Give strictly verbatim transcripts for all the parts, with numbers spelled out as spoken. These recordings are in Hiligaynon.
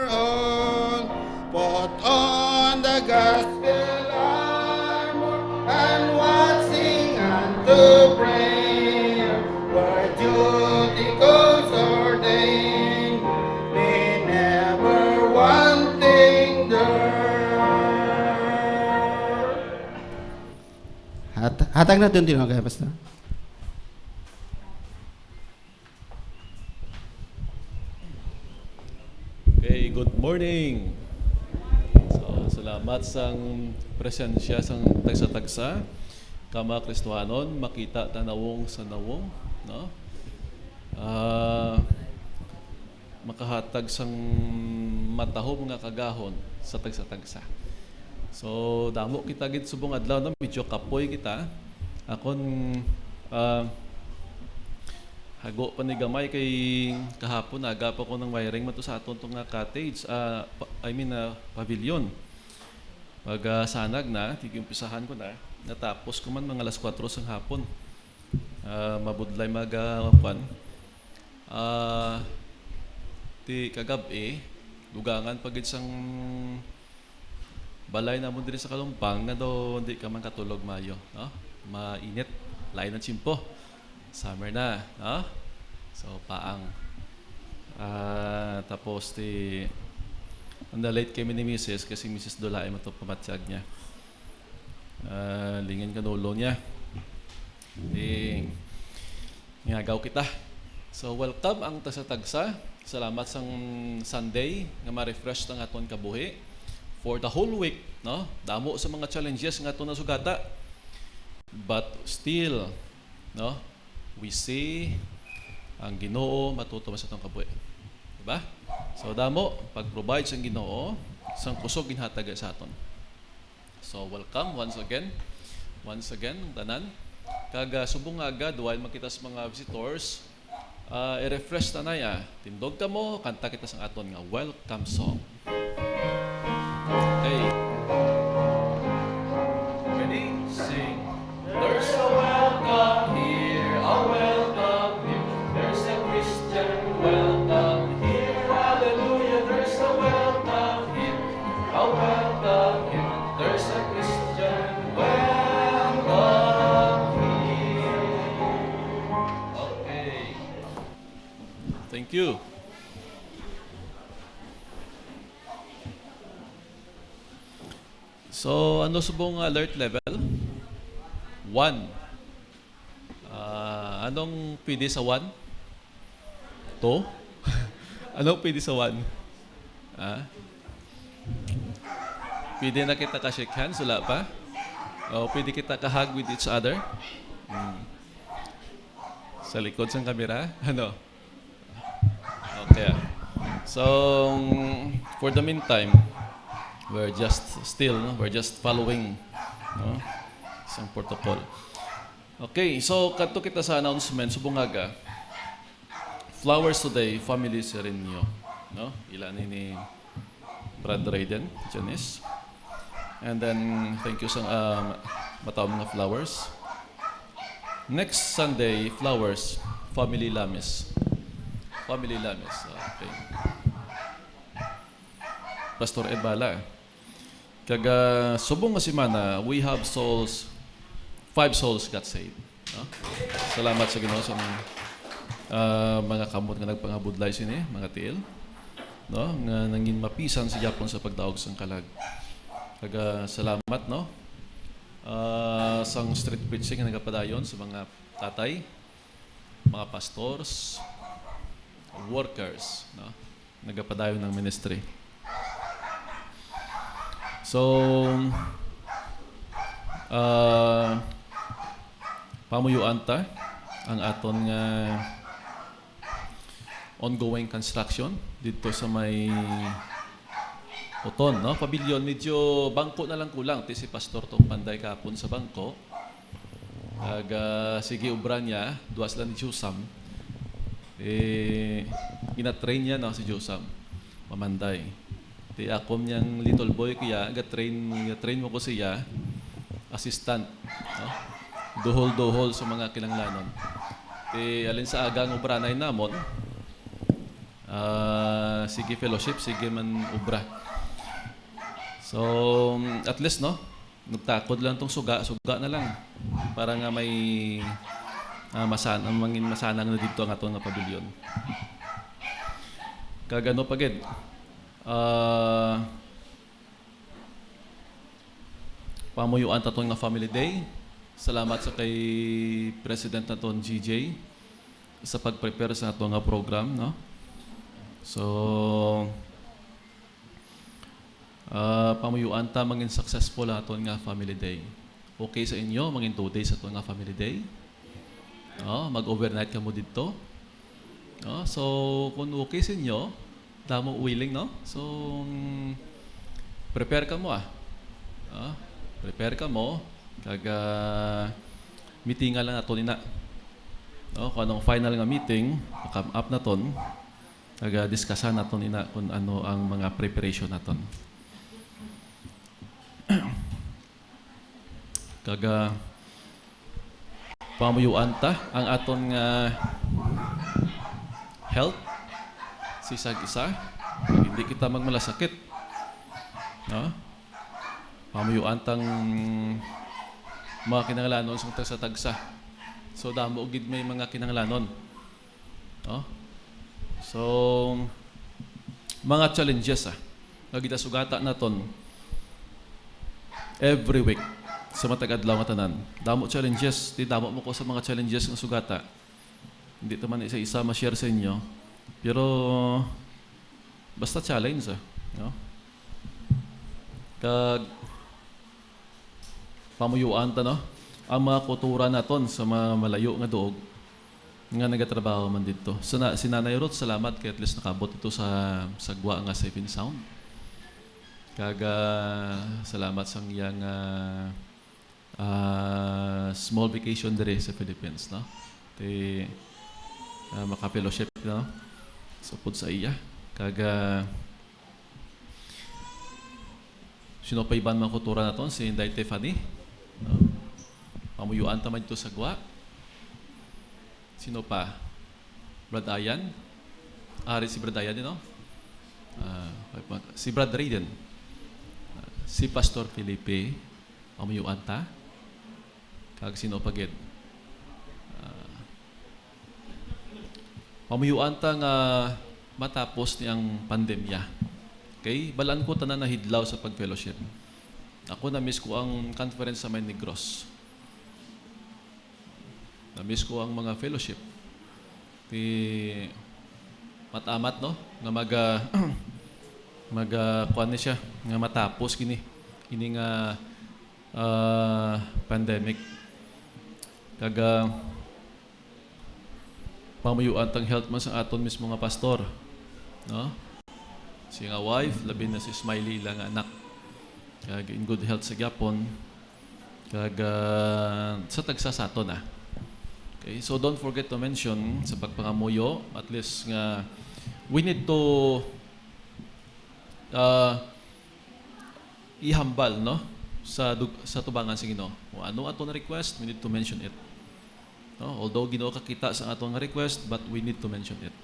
on, put on the gospel armor, and watching unto prayer, where duty calls ordained, be never wanting there. Hat-, hatag na din, Pastor. Okay, good morning. So, salamat sang presensya sang tagsa-tagsa ka mga Kristohanon, makita ta nawong sa nawong, no? Ah, makahatag sang matahom nga kagahon sa tagsa-tagsa. So, damo kita gid subong adlaw, no? Medyo kapoy kita. Akon, ah, hago pa ni gamay kay kahapon aga pa ko nang wiring man to sa aton to nga cottage, ah, pa- I mean, ah, pavilion. Pag, ah, sanag na, tig-umpisahan ko na. Natapos ko man mga alas kuwatro sang hapon. Ah, mabudlay mag, ah, kwan. Ah, ti kagab-i, dugangan pa gid sang balay namon diri sa Kalumpang nga daw di ka man katulog maayo, no? Mainit, lain ang tiyempo. Summer na, no? So, paang. Ah, tapos ti, ang na-late kami ni Misis kasi Misis Dulaay man to pamatyag niya. Ah, lingin kan ulo niya. Di, ngagaw kita. So, welcome ang tagsa-tagsa. Salamat sang Sunday nga ma-refresh ang aton kabuhi. For the whole week, no? Damo sa mga challenges nga aton nasugata. But still, no? We see ang Ginoo matutom sa atong kabuhi. Diba? So, damo, pag-provide sang Ginoo, sang kusog ginhatag sa aton. So, welcome once again. Once again, ang tanan. Kag, ah, subong nga agad, while makita sa mga visitors, ah, i-refresh ta na ya. Tindog kamo, kanta kita sang aton nga welcome song. Okay. Ready? Sing. There's a welcome here, a welcome here. There's a Christian welcome here. Hallelujah, there's a welcome here, a welcome here. There's a Christian welcome here. Okay. Thank you. So, ano subong alert level? One. Ah, anong pwede sa one? Two? Anong pwede sa one? Ah? Pwede na kita ka-shake hands? Wala pa? O, pwede kita ka-hug with each other? Hmm. Sa likod sang kamera? Ano? Okay, ah. So, for the meantime, we're just still, no? We're just following, no? Isang protocol. Okay, so kadto kita sa announcement subong nga aga. Flowers today, Family Serenio, no? Ila ni ni Brad Raiden, Janice. And then, thank you sa, um, mataom nga flowers. Next Sunday, flowers, Family Lamis. Family Lamis, okay. Pastor Ed Bala. Kag, ah, subong nga semana, we have souls, five souls got saved. No? Salamat sa Ginoo sa mga, ah, mga kamot nga nagpangabudlay sini, mga tiil, no? Nga nangin mapisan sa Japon sa pagdaog sang kalag. Kag, ah, salamat, no? Ah, sang street preaching nga nagapadayon sa mga tatay, mga pastors, workers, no? Nagapadayon ang ministry. So, ah, pamuyuan ta ang aton nga ongoing construction dito sa may Uton, no? Pavilion, medyo bangko na lang kulang. Ti si Pastor tong panday kahapon sa bangko. Kag, ah, sige, obra niya, duwa sila ni Josam. Eh, gina-train niya, no, si Josam. Mamanday. Ti ako niyang little boy ko ya, ga-train, ga-train mo ko siya. Assistant, no? Duhol-duhol sa mga kinahanglanon. Ti alin sa aga ang obra na namon, Ah, sige fellowship, sige man obra. So, at least, no? Nagtakod lang tong suga, suga na lang. Para nga may, ah, masan-, mangin masanang na dito ang aton nga pabilyon. Kag ano pa gid? Ah, pamuyuan ta ton nga Family Day. Salamat sa kay President naton, G J, sa pag-prepare sa ato nga program, no? So, ah, pamuyuan ta mangin successful aton nga Family Day. Okay sa inyo, mangin two days aton nga Family Day? Oh, mag-overnight kamo didto? Oh, so, kung okay sa inyo, damo willing, no? So, mm, prepare kamo, ah. Ah, prepare kamo. Kag, ah, meeting lang naton ina. No, kung anong final nga meeting, come up naton. Kag, ah, discussan naton ina kung ano ang mga preparation naton. Kag, ah, pamuyuan ta ang aton nga health, sisag isa, hindi kita magmalasakit. No? Pamuyuan tang mga kinahanglanon sa tagsa-tagsa. So, damo gid may mga kinahanglanon. No? So, mga challenges, ah, nga ginasugata naton every week sa matag adlaw nga tanan. Damo challenges, di damo mo ko sa mga challenges nga sugata. Hindi naman isa-isa ma-share sa inyo. Pero, basta challenge, ah, no? Kag, pamuyuan ta, no? Ang mga kultura naton sa mga malayo nga duog nga nagatrabaho man didto. Sa na-, si Nanay Ruth, salamat kay at least nakabot ito sa, sa gwa nga safe and sound. Kag, ah, salamat sang iyang, ah, ah, small vacation diri sa Philippines, no? Ti, ah, maka-fellowship, no? Supod sa iya. Kag, ah, sino pa iban mga kultura naton? Si Inday Tiffany, no? Pamuyuan ta man ito sa gwa. Sino pa? Brad Ayan? Ari si Brad Ayan, no? Ah, si Brad Raiden. Ah, si Pastor Felipe, pamuyuan ta. Kag sino pa gid? Ah, pamuyuan ta nga matapos ni ang pandemya. Okay? Balaan ko tanan nahidlaw sa pag-fellowship. Ako, na-miss ko ang conference sa may Negros. Na-miss ko ang mga fellowship. Ti mat-amat, no? Nga maga-, maga-, kuwan ni siya, nga matapos kini, ini nga, ah, pandemic. Kag, ah, pamuyuan tang health man sa aton mismo nga pastor, no? Siya nga wife, labi na si Smiley, ila nga anak. Kag in good health sa gyapon. Kag, ah, sa tagsa sa aton, ah. Okay, so don't forget to mention sa pagpangamuyo, at least nga we need to, ah, ihambal, no? Sa dug-, sa tubangan sa Ginoo. Kung ano aton request, we need to mention it. No? Although Ginoo kakita sa aton nga request, but we need to mention it.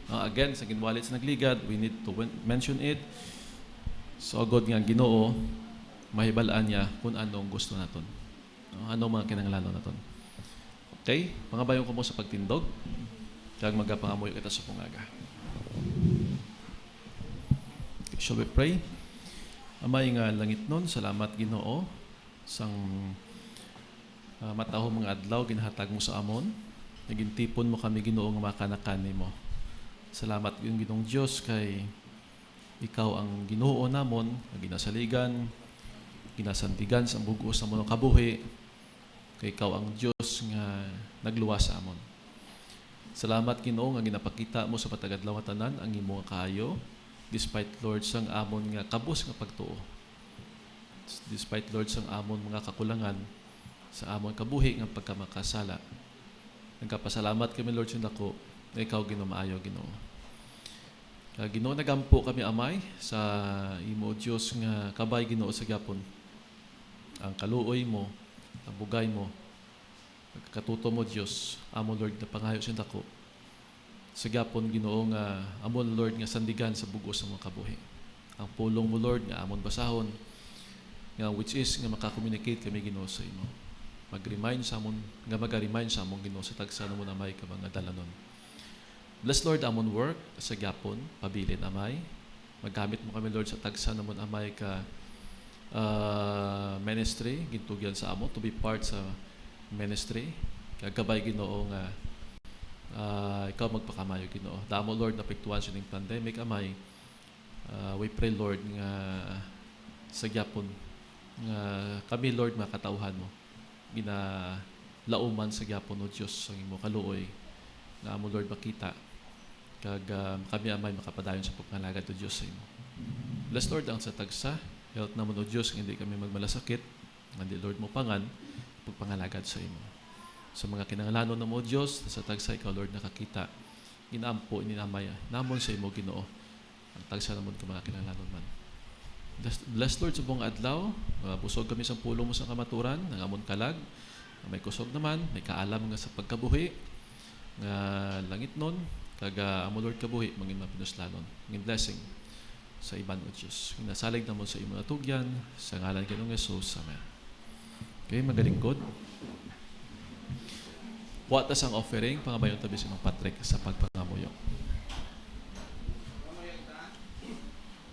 No? Again, sa ginwalit sa nagligad, we need to wen-, mention it. So, agod nga Ginoo, mahibal-an niya kung ano ang gusto naton. No? Ano ang mga kinahanglanon naton. Okay? Pangabayon ko mo sa pagtindog. Kag magapangamuyo kita sa pungaga. Shall we pray? Amay nga langitnon, salamat, Ginoo, sang, ah, matahom nga adlaw ginhatag mo sa amon. Nagintipon mo kami, Ginoo, nga makanakan nimo. Salamat, Ginoong Dios, kay ikaw ang Ginoo namon nga ginasaligan, ginasandigan sa bug-os namon nga kabuhi. Kay ikaw ang Dios nga nagluwas sa amon. Salamat, Ginoo, nga ginapakita mo sa matag adlaw nga tanan ang imo nga kaayo, despite, Lord, sang amon nga kabus nga pagtuo. Despite, Lord, sang amon mga kakulangan sa amon kabuhi nga pagkamakasala. Nagapasalamat kami, Lord, sa dako nga ikaw ginamaayo, Ginoo. Kag, Ginoo, nagampo kami, Amay, sa imo, Dios, nga kabay, Ginoo, sa gyapon. Ang kaluoy mo, ang bugay mo, ang katutom mo, Dios, amo, Lord, napangayo sa dako. Sa gyapon, Ginoo, nga amo, Lord, nga sandigan sa bug-os nga mga kabuhi. Ang pulong mo, Lord, nga amon basahon, nga which is nga maka-communicate kami, Ginoo, sa imo. Mag-remind sa amon, nga maga-remind sa amon, Ginoo, sa tagsa namon, Amay, ka mga dalanon. Bless, Lord, amon work sa gyapon, pabilin, Amay. Magamit mo kami, Lord, sa tagsa namon, Amay, ka, ah, ministry, gintugyan sa amo to be part sa ministry. Kag kabay, Ginoo, nga, ah, ikaw magpakamayo, Ginoo. Damo, Lord, napiktuan sining pandemic, Amay. Ah, we pray, Lord, nga sa gyapon nga kami, Lord, mga katawhan mo, ginalauman sa gyapon, O Dios, ang imo kaluoy nga amo, Lord, makita, kag, ah, kami, Amay, makapadayon sa pagpangalagad, O Dios, sa imo. Bless, Lord, ang sa tagsa. Help namon, O Dios, nga hindi kami magmalasakit, nga hindi, Lord, mo pangan pagpangalagad sa imo. Sa mga kinahanglanon namo, O Dios, sa tagsa ikaw, Lord, nakakita. Ginaampo ini, Amay, namon sa imo, Ginoo, ang tagsa namon ka mga kinahanglanon man. Bless, bless, Lord, sa buong adlaw. Mabusog kami sa pulong mo sa kamaturan, ang amon kalag, nga may kusog naman, may kaalam nga sa pagkabuhi, nga langitnon, kag, ah, amo, Lord, kabuhi, mangin mapinuslanon, mangin blessing sa iban, O Dios. Ginasalig namon sa imo natugyan, sa ngalan ni Ginoong Jesus. Amen. Okay, magalingkod. Buhat ta sang offering, pangabayon ta si Mang Patrick sa pagpangamuyo.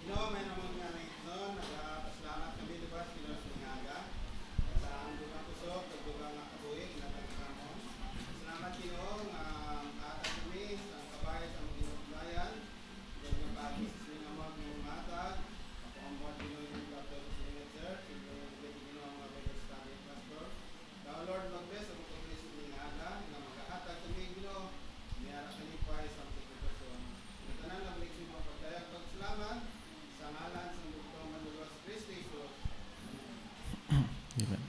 Ginoo, may naman nga nangitnon, nagapasalamat kami, Lord, sa Ginoo, sa mga aga. Sa ang dugang kusog, sa dugang nga kabuhi, ginatagpan mo. Salamat, Ginoo, nga makahatag kami sa kabay sa mga ginugnayan. Ginoo, nga pagi sa mga magmatag, ako ang buhat, Ginoo, yung doctor sa Ginoo, sir, sa Ginoo, yung Ginoo, mga Bible study, pastor. Thou, Lord, mag-bless sa mga pag-bless sa mga aga, nga magahatag kami, Ginoo, may ara kami pa sa mga sitwasyon. Ang tanan nga balik sa mga pagdayag, pagsalamat, sa ngalan sa Bugtong Manluluwas, Kristo Jesus. Amen.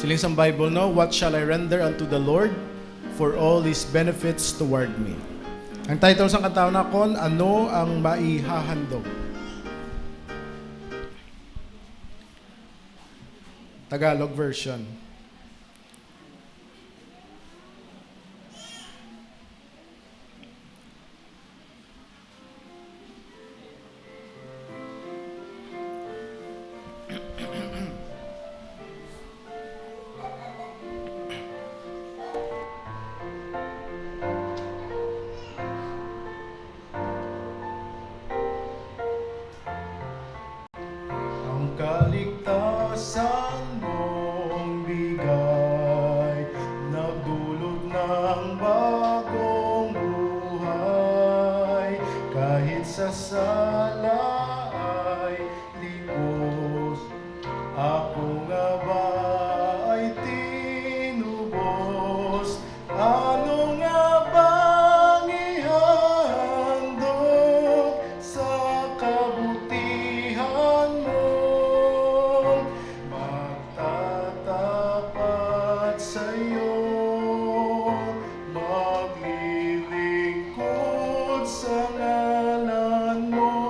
Siling sang Bible, no? "What shall I render unto the Lord for all his benefits toward me?" Ang title sang kanta nakon, "Ano ang Maihahandog?" Tagalog version. Ang kaligtasan mong bigay, nagdulot ng bagong buhay. Kahit sa sala ay libos, ako nga ba ay tinubos? Ano nga bang ihandog sa kabutihan mo? Magtatapat sa iyo, maglilingkod sa ngalan mo.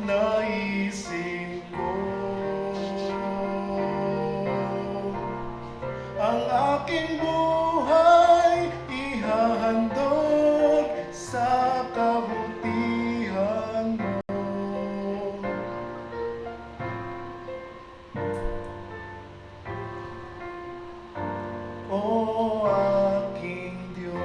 naisip ko. Ang aking buhay ihahandog sa kabutihan mo. O aking Dios,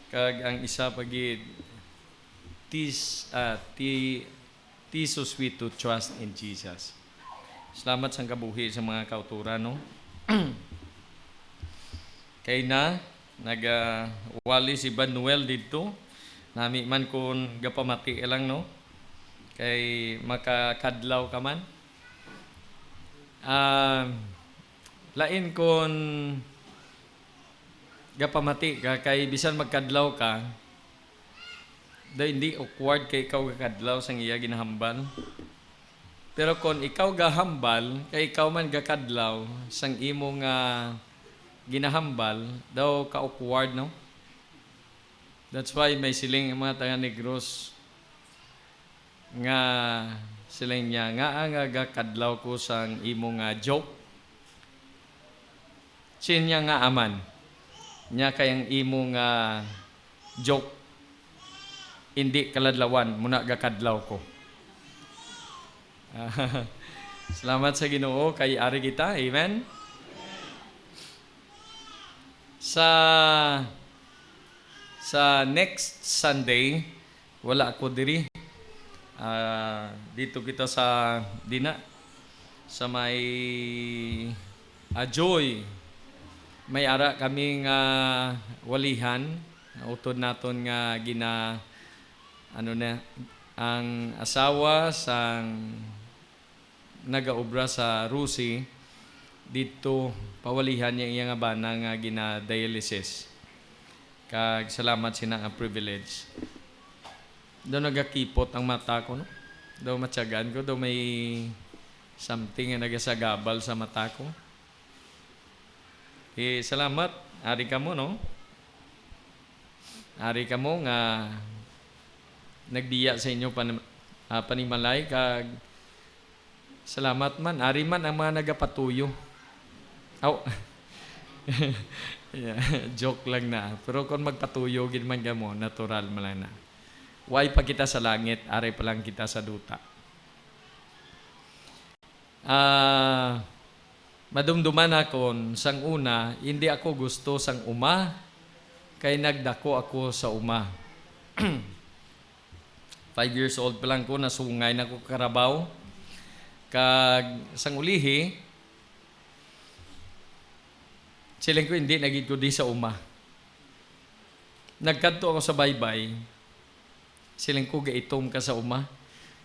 Kag ang isa pa gid, tis, ah, ti, tis so sweet to trust in Jesus. Salamat sang kabuhi sa mga kauturan, no? Kay na, nagawali si Banuel didto. Nami man kun gapamati ka lang, no? Kay makakadlaw ka man. Ah, lain kun gapamati ka, kay bisan magkadlaw ka, daw hindi awkward kay ikaw gakadlaw sang iya ginahambal. Pero kon ikaw gahambal, kay ikaw man gakadlaw sang imo nga ginahambal, daw ka-awkward, no? That's why may siling ang mga taga-Negros nga siling niya, "Ngaa nga gakadlaw ko sang imo nga joke?" Siling niya, "Ngaa man?" Nya kay ang imo nga joke, indi kaladlawan, muna gakadlaw ko. Salamat sa Ginoo kay ari kita. Amen. Sa, sa next Sunday, wala ako diri. Ah, dito kita sa dina, sa may Ajoy. May ara kami nga walihan, utod naton nga gina, ano na, ang asawa sang nagaobra sa Rusi, didto pawalihan niya iya nga bana nga gina-dialysis. Kag salamat sina nga privilege. Daw nagakipot ang mata ko, no? Daw matyagan ko, daw may something nga nagasagabal sa mata ko. Eh, salamat. Ari kamo, no? Ari kamo nga nagbiya sa inyo pan-, ah, panimalay, kag salamat man. Ari man ang mga nagapatuyo. Aw. Yeah, joke lang na. Pero kung magpatuyo gid man kamo, natural man lang na. Way pa kita sa langit, ari pa lang kita sa duta. Ah, madumduman nakon, sang una, hindi ako gusto sang uma, kay nagdako ako sa uma. Five years old pa lang ko, nasungay na ko karabaw. Kag sang ulihi, siling ko, "Hindi na gid ko di sa uma." Nagkadto ako sa baybay. Siling ko, "Gaitom ka sa uma."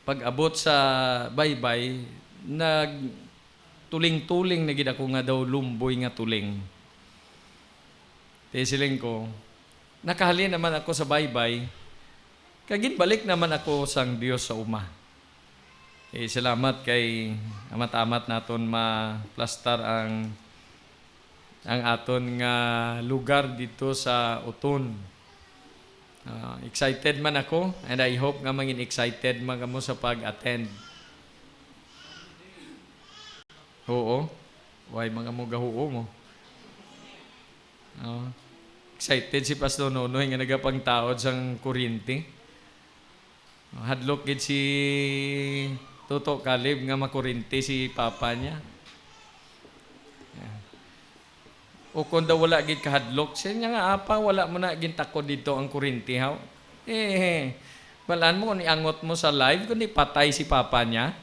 Pag-abot sa baybay, nagtuling-tuling na gid ako nga daw lumboy nga tuling. Ti siling ko, nakahalin naman ako sa baybay, kag ginbalik naman ako sang Dios sa uma. Eh, salamat kay amat-amat naton maplastar ang, ang aton nga lugar dito sa Oton. Ah, excited man ako, and I hope nga mangin excited man kamo sa pag-attend. Oo. Why man kamo gahuo mo? Oh. Excited si Pastor Nonoy nga nagapangtaod sang kuryente. Hadlok gid si Toto Caleb nga makuryente si papa niya. Yeah. O kung daw wala gid kahadlok, siya niya nga, "Apa, wala mo na gintakod dito ang kuryente, haw?" Eh, balaan mo kung iangot mo sa live, kung di patay si papa niya.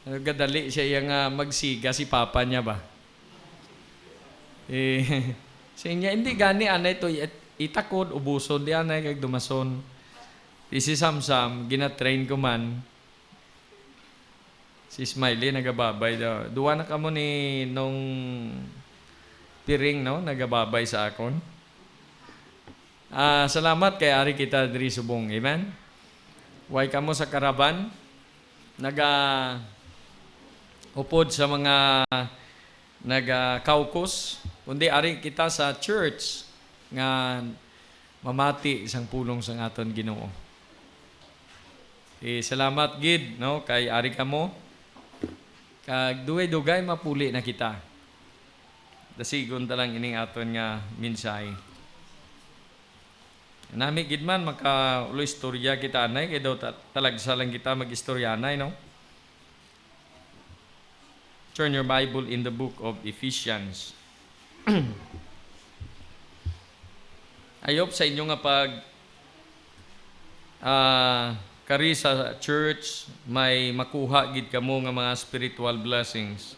Gadali siya iya nga magsiga si papa niya ba? Eh, sa inya, "Hindi gani, anay to, it-, itakod, ubuson, di anay, kag dumason." Di si Samsam, gina-train ko man. Si Smiley nagababay daw. Duwa na kamo ni Nong Piring, no? Nagababay sa akon. Ah, salamat kay ari kita diri subong. Amen? Way kamo sa karaban, naga-upod sa mga naga-caucus, kundi ari kita sa church nga mamati sang pulong sang aton Ginoo. Eh, salamat gid, no, kay ari kamo. Kag dugay-dugay mapuli na kita. Dasigon ta lang ining aton nga mensahe. Nami gid man, makaulo istorya kita anay, kay daw ta-, talagsa lang kita mag-istorya anay, no? Turn your Bible in the book of Ephesians. I hope sa inyo nga pag, ah, kari sa church, may makuha gid kamo nga mga spiritual blessings.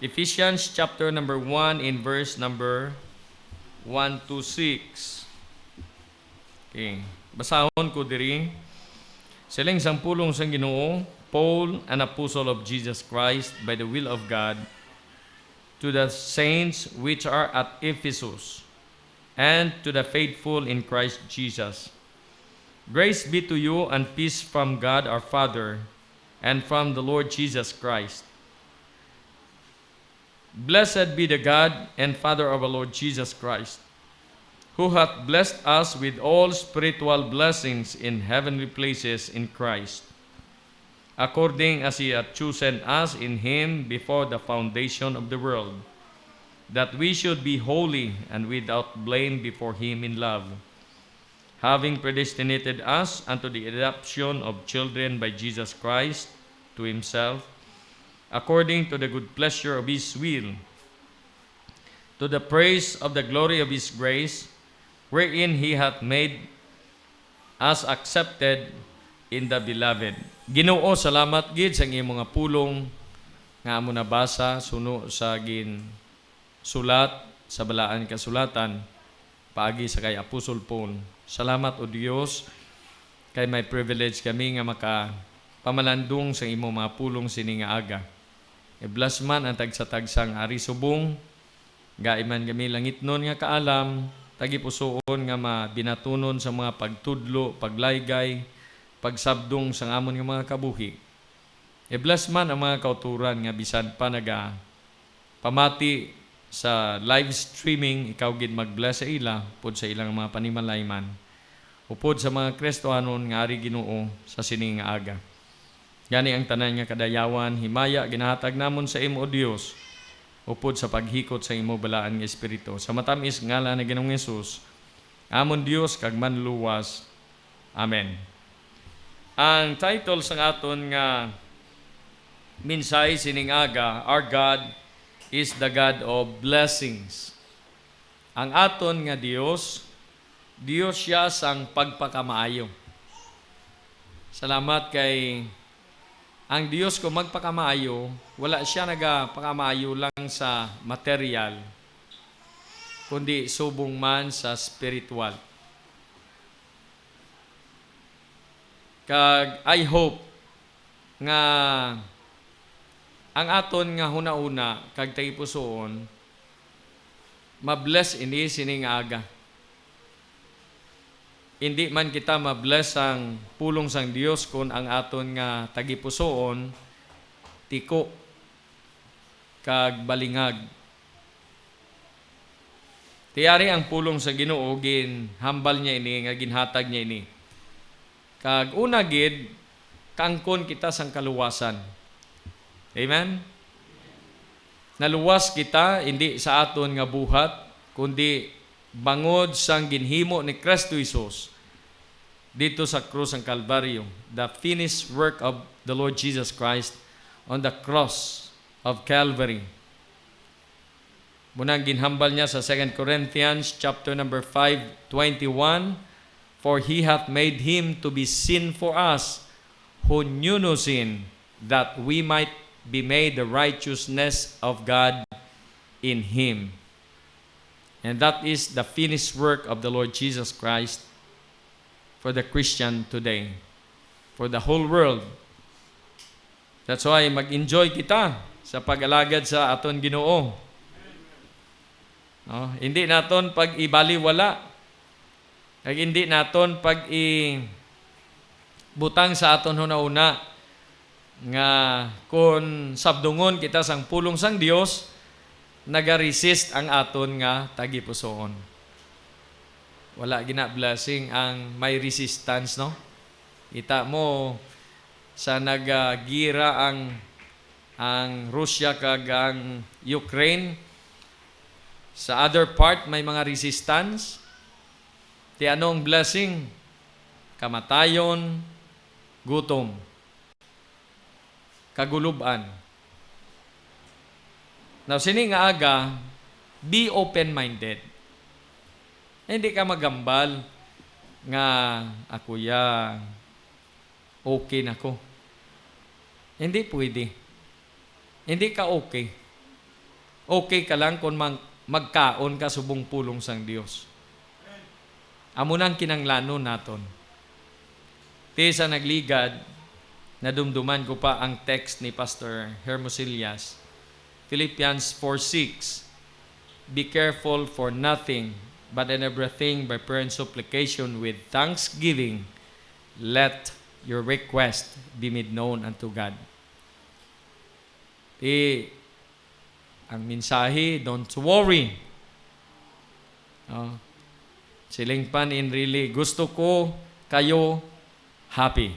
Ephesians chapter number one in verse number one to six. Okay, basahon ko diri. Siling sang pulong sang Ginoo, Paul, an apostle of Jesus Christ by the will of God, to the saints which are at Ephesus, and to the faithful in Christ Jesus. Grace be to you and peace from God our Father and from the Lord Jesus Christ. Blessed be the God and Father of our Lord Jesus Christ, who hath blessed us with all spiritual blessings in heavenly places in Christ, according as he hath chosen us in him before the foundation of the world, that we should be holy and without blame before him in love, having predestinated us unto the adoption of children by Jesus Christ to himself, according to the good pleasure of his will, to the praise of the glory of his grace, wherein he hath made us accepted in the beloved. Ginoo, salamat gid sa imo nga pulong nga amo nabasa suno sa ginsulat sa Balaan Kasulatan paagi sa kay Apostol Paul. Salamat, O Dios, kay may privilege kami nga makapamalandong sa imo mga pulong sini nga aga. I-bless man ang tagsa-tagsa nga ari subong, gai man kami langitnon nga kaalam, tagipusoon nga mabinatunon sa mga pagtudlo, paglaygay, pagsabdong sang amon nga mga kabuhi. I-bless man ang mga kauturan nga bisan pa nagapamati sa live streaming, ikaw gid mag-bless sa ila, upod sa ilang mga panimalay man, upod sa mga Kristohanon nga ari Ginoo sa sini nga aga. Gani ang tanan nga kadayawan, himaya, ginahatag namon sa imo, O Dios, upod sa paghikot sa imo balaan nga Espiritu. Sa matamis ngalan ni Ginoong Jesus, amon Dios kag Manluwas. Amen. Ang title sang aton nga mensahe sining aga, Our God is the God of Blessings. Ang aton nga Dios, Dios siya sang pagpakamaayo. Salamat kay ang Dios, kung magpakamaayo, wala siya nagapakamaayo lang sa material, kundi subong man sa spiritual. Kag I hope nga ang aton nga hunahuna kag tagipusoon, ma-bless ini sini nga aga. Indi man kita ma-bless sang pulong sang Dios kon ang aton nga tagipusoon tiko kag balingag. Ti ari ang pulong sa Ginoo, ginhambal niya ini, nga ginhatag niya ini. Kag una gid, kaangkon kita sang kaluwasan. Amen? Naluwas kita, indi sa aton nga buhat, kundi bangod sang ginhimo ni Cristo Jesus didto sa krus sang Kalbaryo, the finished work of the Lord Jesus Christ on the cross of Calvary. Muna ang ginhambal niya sa Second Corinthians chapter number five, twenty-one, "For he hath made him to be sin for us who knew no sin, that we might be made the righteousness of God in him." And that is the finished work of the Lord Jesus Christ for the Christian today, for the whole world. That's why mag-enjoy kita sa pag-alagad sa aton Ginoo. No? Hindi naton pag-ibaliwala. Kag hindi naton pag-ibutang sa aton hunahuna nga kon sabdungon kita sang pulong sang Dios, nagaresist ang aton nga tagipusoon. Wala gina blessing ang may resistance, no? Kita mo sa nagagira ang, ang Russia kag ang Ukraine, sa other part may mga resistance. Ti ano ang blessing? Kamatayon, gutom, kagulub-an. Now, sini nga aga, be open-minded. Hindi ka maghambal nga, "Ako ya, okay na ko." Hindi pwede. Hindi ka okay. Okay ka lang kung mag-, magkaon ka subong pulong sang Dios. Amo na ang kinahanglanon naton. Ti sa nagligad, nadumduman ko pa ang text ni Pastor Hermosillas, Philippians four six, "Be careful for nothing, but in everything by prayer and supplication with thanksgiving, let your request be made known unto God." Ti, ang mensahe, "Don't worry." Oh. Siling pa ni Enrile, "Gusto ko kayo happy."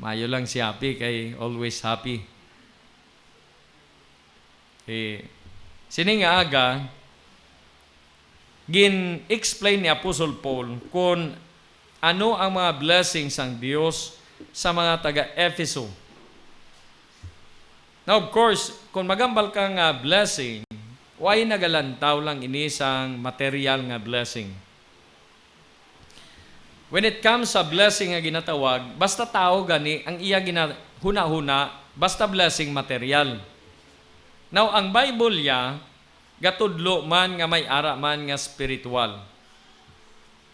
Mayo lang si happy kay always happy. Eh, sini nga aga, gin-explain ni Apostle Paul kon ano ang mga blessing sang Dios sa mga taga-Efeso. Now, of course, kung magambal ka nga blessing, why nagalantaw lang ini sang material nga blessing? When it comes sa blessing nga ginatawag, basta tao gani ang iya ginahuna-huna, basta blessing material. Now, ang Bible ya, gatudlo man nga may ara man nga spiritual.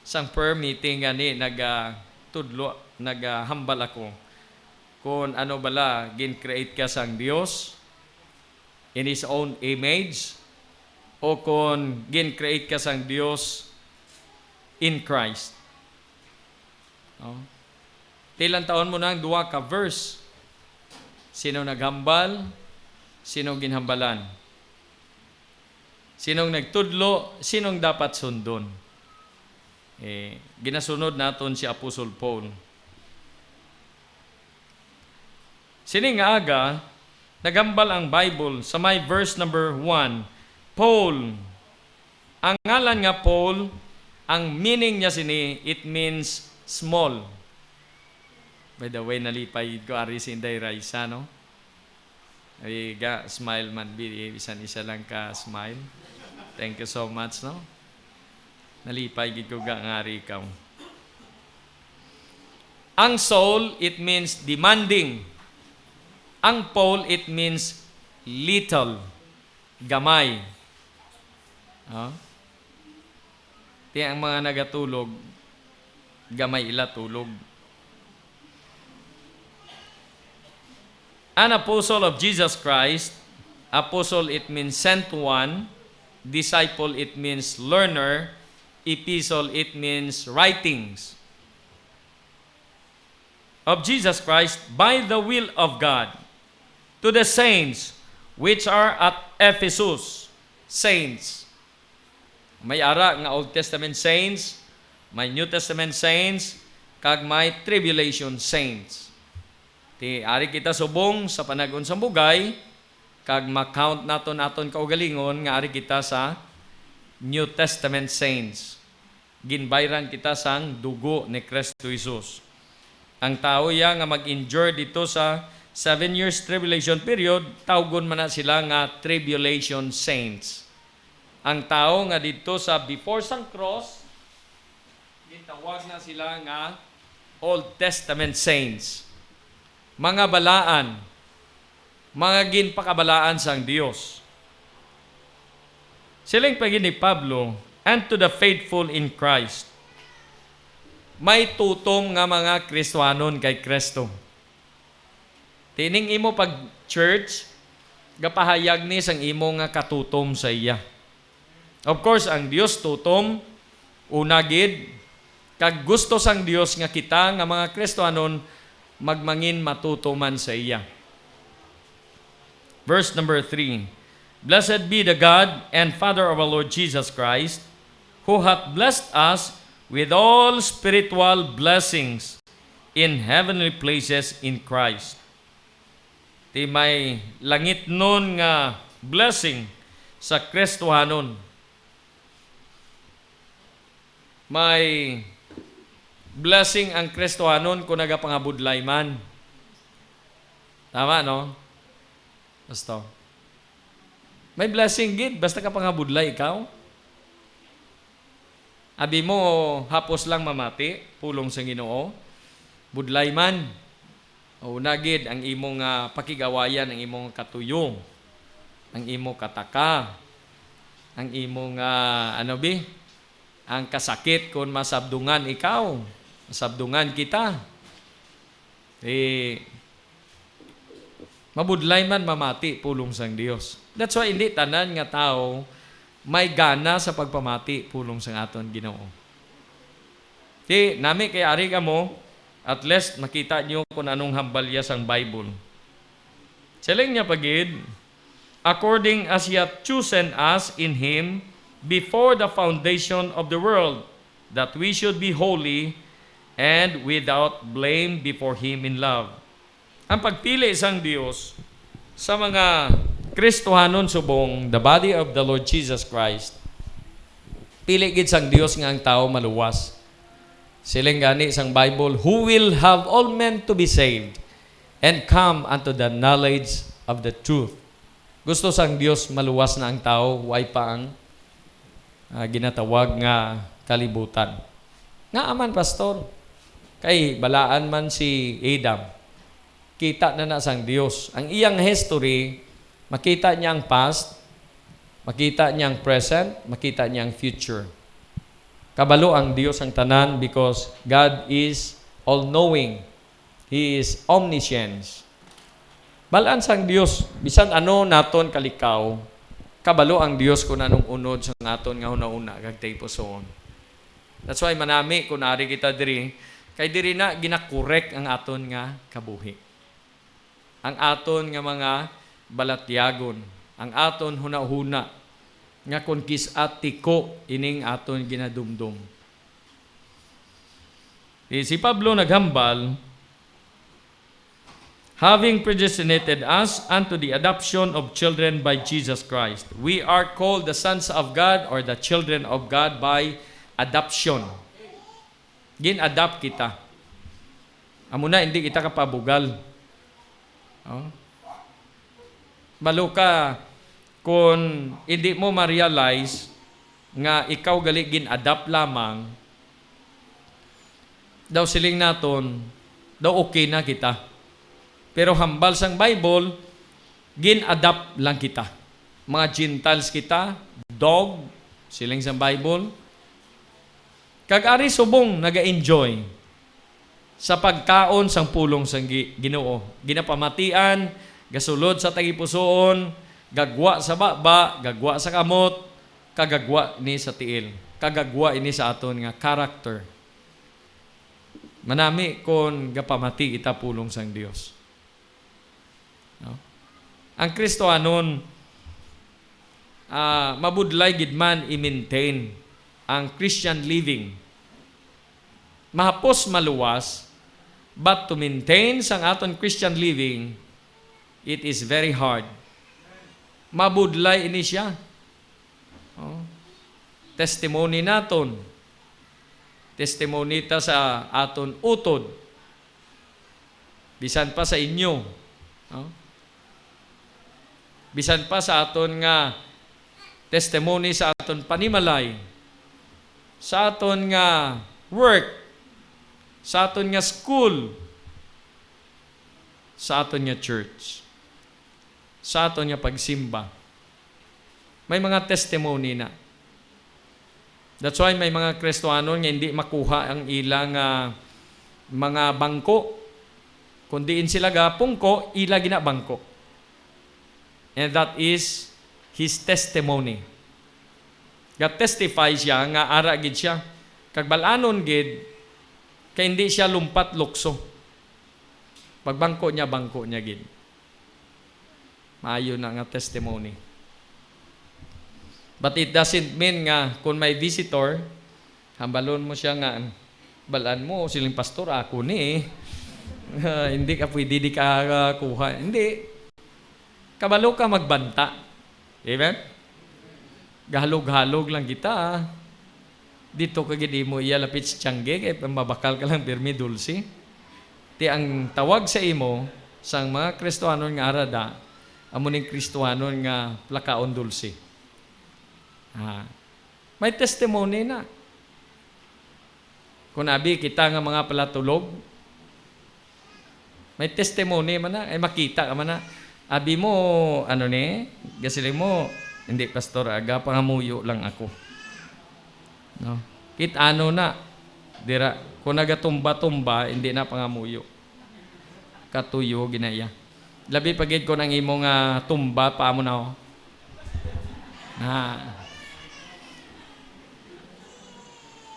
Sang prayer meeting gani, nagatudlo, nagahambal ako kung ano bala, gin-create ka sang Dios in His own image, o kung gin-create ka sang Dios in Christ. Oh. Tilantawon mo na ang duha ka verse. Sino naghambal? Sino ginhambalan? Sinong nagtudlo? Sinong dapat sundon? Eh, ginasunod naton si Apostle Paul. Sini nga aga, nagambal ang Bible sa may verse number one, Paul. Ang ngalan nga Paul, ang meaning niya sini, it means small. By the way, nalipay gid ko ari si Inday Raisa, no? Ay, ga, smile man, bi, bisan isa lang ka smile. Thank you so much, no? Nalipay gid ko ga nga ari ikaw. Ang Saul, it means demanding. Ang Paul, it means little, gamay. Oh? Ti ang mga nagatulog, gamay ila tulog. An apostle of Jesus Christ, apostle, it means sent one, disciple, it means learner, epistle, it means writings. Of Jesus Christ by the will of God, to the saints which are at Ephesus, saints. May ara nga Old Testament saints, may New Testament saints, kag may tribulation saints. Ti ari kita subong sa panag-on sang bugay, kag ma-count naton aton kaugalingon nga ari kita sa New Testament saints. Ginbayran kita sang dugo ni Cristo Jesus. Ang tawo iya nga mag-endure dito sa seven years tribulation period, tawgon man na sila nga tribulation saints. Ang tawo nga didto sa before sang cross, gintawag na sila nga Old Testament saints. Mga balaan, mga ginpakabalaan sang Dios. Siling pa gid ni Pablo, "And to the faithful in Christ." May tutom nga mga Kristiyanon kay Kristo. Tining imo pag-church, gapahayag ni sang imo nga katutom sa iya. Of course, ang Dios tutom, una gid, kag gusto sang Dios nga kita nga mga Kristiyanon magmangin matutom man sa iya. Verse number three, "Blessed be the God and Father of our Lord Jesus Christ, who hath blessed us with all spiritual blessings in heavenly places in Christ." Ti may langitnon nga blessing sa Kristohanon. May blessing ang Kristohanon kung nagapangabudlay man. Tama, no? Basta. May blessing gid, basta ka pangabudlay ikaw. Abi mo, hapos lang mamati, pulong sa Ginoo. Budlay man. O, una gid ang imo nga pakig-awayan, ang imo nga katuyo, ang imo kataka, ang imo nga, ano bi, ang kasakit kon masabdungan ikaw, masabdungan kita. Eh, mabudlay man mamati pulong sang Dios. That's why hindi tanan nga tawo may gana sa pagpamati pulong sang aton Ginoo. Di, nami kay ari kamo, at least makita niyo kung anong hambalya sang Bible. Siling niya pa gid, "According as he hath chosen us in him before the foundation of the world, that we should be holy and without blame before him in love." Ang pagpili sang Dios sa mga Kristohanon subong, the body of the Lord Jesus Christ, pili gid sang Dios nga ang tawo maluwas. Siling gani sang Bible, "Who will have all men to be saved and come unto the knowledge of the truth." Gusto sang Dios maluwas na ang tawo, way pa ang, ah, ginatawag nga kalibutan. Ngaa man, Pastor? Kay balaan man si Adam. Kita na na sang Dios. Ang iyang history, makita niya ang past, makita niya ang present, makita niya ang future. Kabalo ang Dios ang tanan because God is all-knowing. He is omniscience. Balaan sang Dios, bisan ano naton kalikaw, kabalo ang Dios kung anong unod sa aton nga hunahuna kag tagipusoon. That's why manami kung ari kita diri, kay diri na ginakorek ang aton nga kabuhi. Ang aton nga mga balatyagon, ang aton hunahuna nga kon kis-a tiko ining aton ginadumdom. Si, si Pablo naghambal, "Having predestinated us unto the adoption of children by Jesus Christ, we are called the sons of God or the children of God by adoption." Gin-adopt kita. Amo na, hindi kita kapabugal. Oh. Balo ka, kung hindi mo ma-realize nga ikaw gali gin-adopt lamang, daw siling naton, daw okay na kita. Pero hambal sang Bible, gin-adopt lang kita. Mga Gentiles kita, dog, siling sang Bible. Kag ari subong naga-enjoy sa pagkaon sang pulong sang Gi-, Ginoo. Ginapamatian, gasulod sa tagipusoon, gagwa sa baba, gagwa sa kamot, kagagwa ni sa tiil, kagagwa ini sa aton nga character. Manami kon gapamati kita pulong sang Dios. No? Ang Kristohanon, ah, mabudlay gid man i-maintain ang Christian living. Mahapos maluwas, but to maintain sang aton Christian living, it is very hard. Mabudlay ini siya. Oh. Testimony naton. Testimony ta sa aton utod. Bisan pa sa inyo. Oh. Bisan pa sa aton nga testimony sa aton panimalay, sa aton nga work, sa aton nga school, sa aton nga church, sa aton nga pagsimba. May mga testimony na. That's why may mga Kristohanon nga hindi makuha ang ila nga mga bangko. Kung diin sila gapungko, ila ginabangko. And that is his testimony. Ga-testify siya nga ara gid siya. Kag bal-anon gid, kay hindi siya lumpat lukso. Pagbangko niya, bangko niya gid. Maayo na nga testimony. But it doesn't mean nga kung may visitor, hambalon mo siya nga, "Balaan mo, siling pastor, ako ni eh." Ah, hindi ka pwede di ka, ah, kuha. Hindi. Kabalo ka magbanta. Amen? Gahalog-halog lang kita, ah. Dito ka gid imo iya lapit sa tiyangge, kay mabakal ka lang pirmi dulce. Ti ang tawag sa imo sang mga Kristohanon nga arada, amo ning Kristohanon nga plakaon dulce. Ah, may testimony na. Kung abi kita nga mga palatulog, may testimony man na, ay makita ka man na. Abi mo, ano ni, gasiling mo, "Hindi, pastor, aga, pangamuyo lang ako." No? Kit ano na, dira, kung nagatumba-tumba, hindi na pangamuyo. Katuyo ginaya. Labi pa gid kung ang imo nga tumba pa mo na, oh. Na.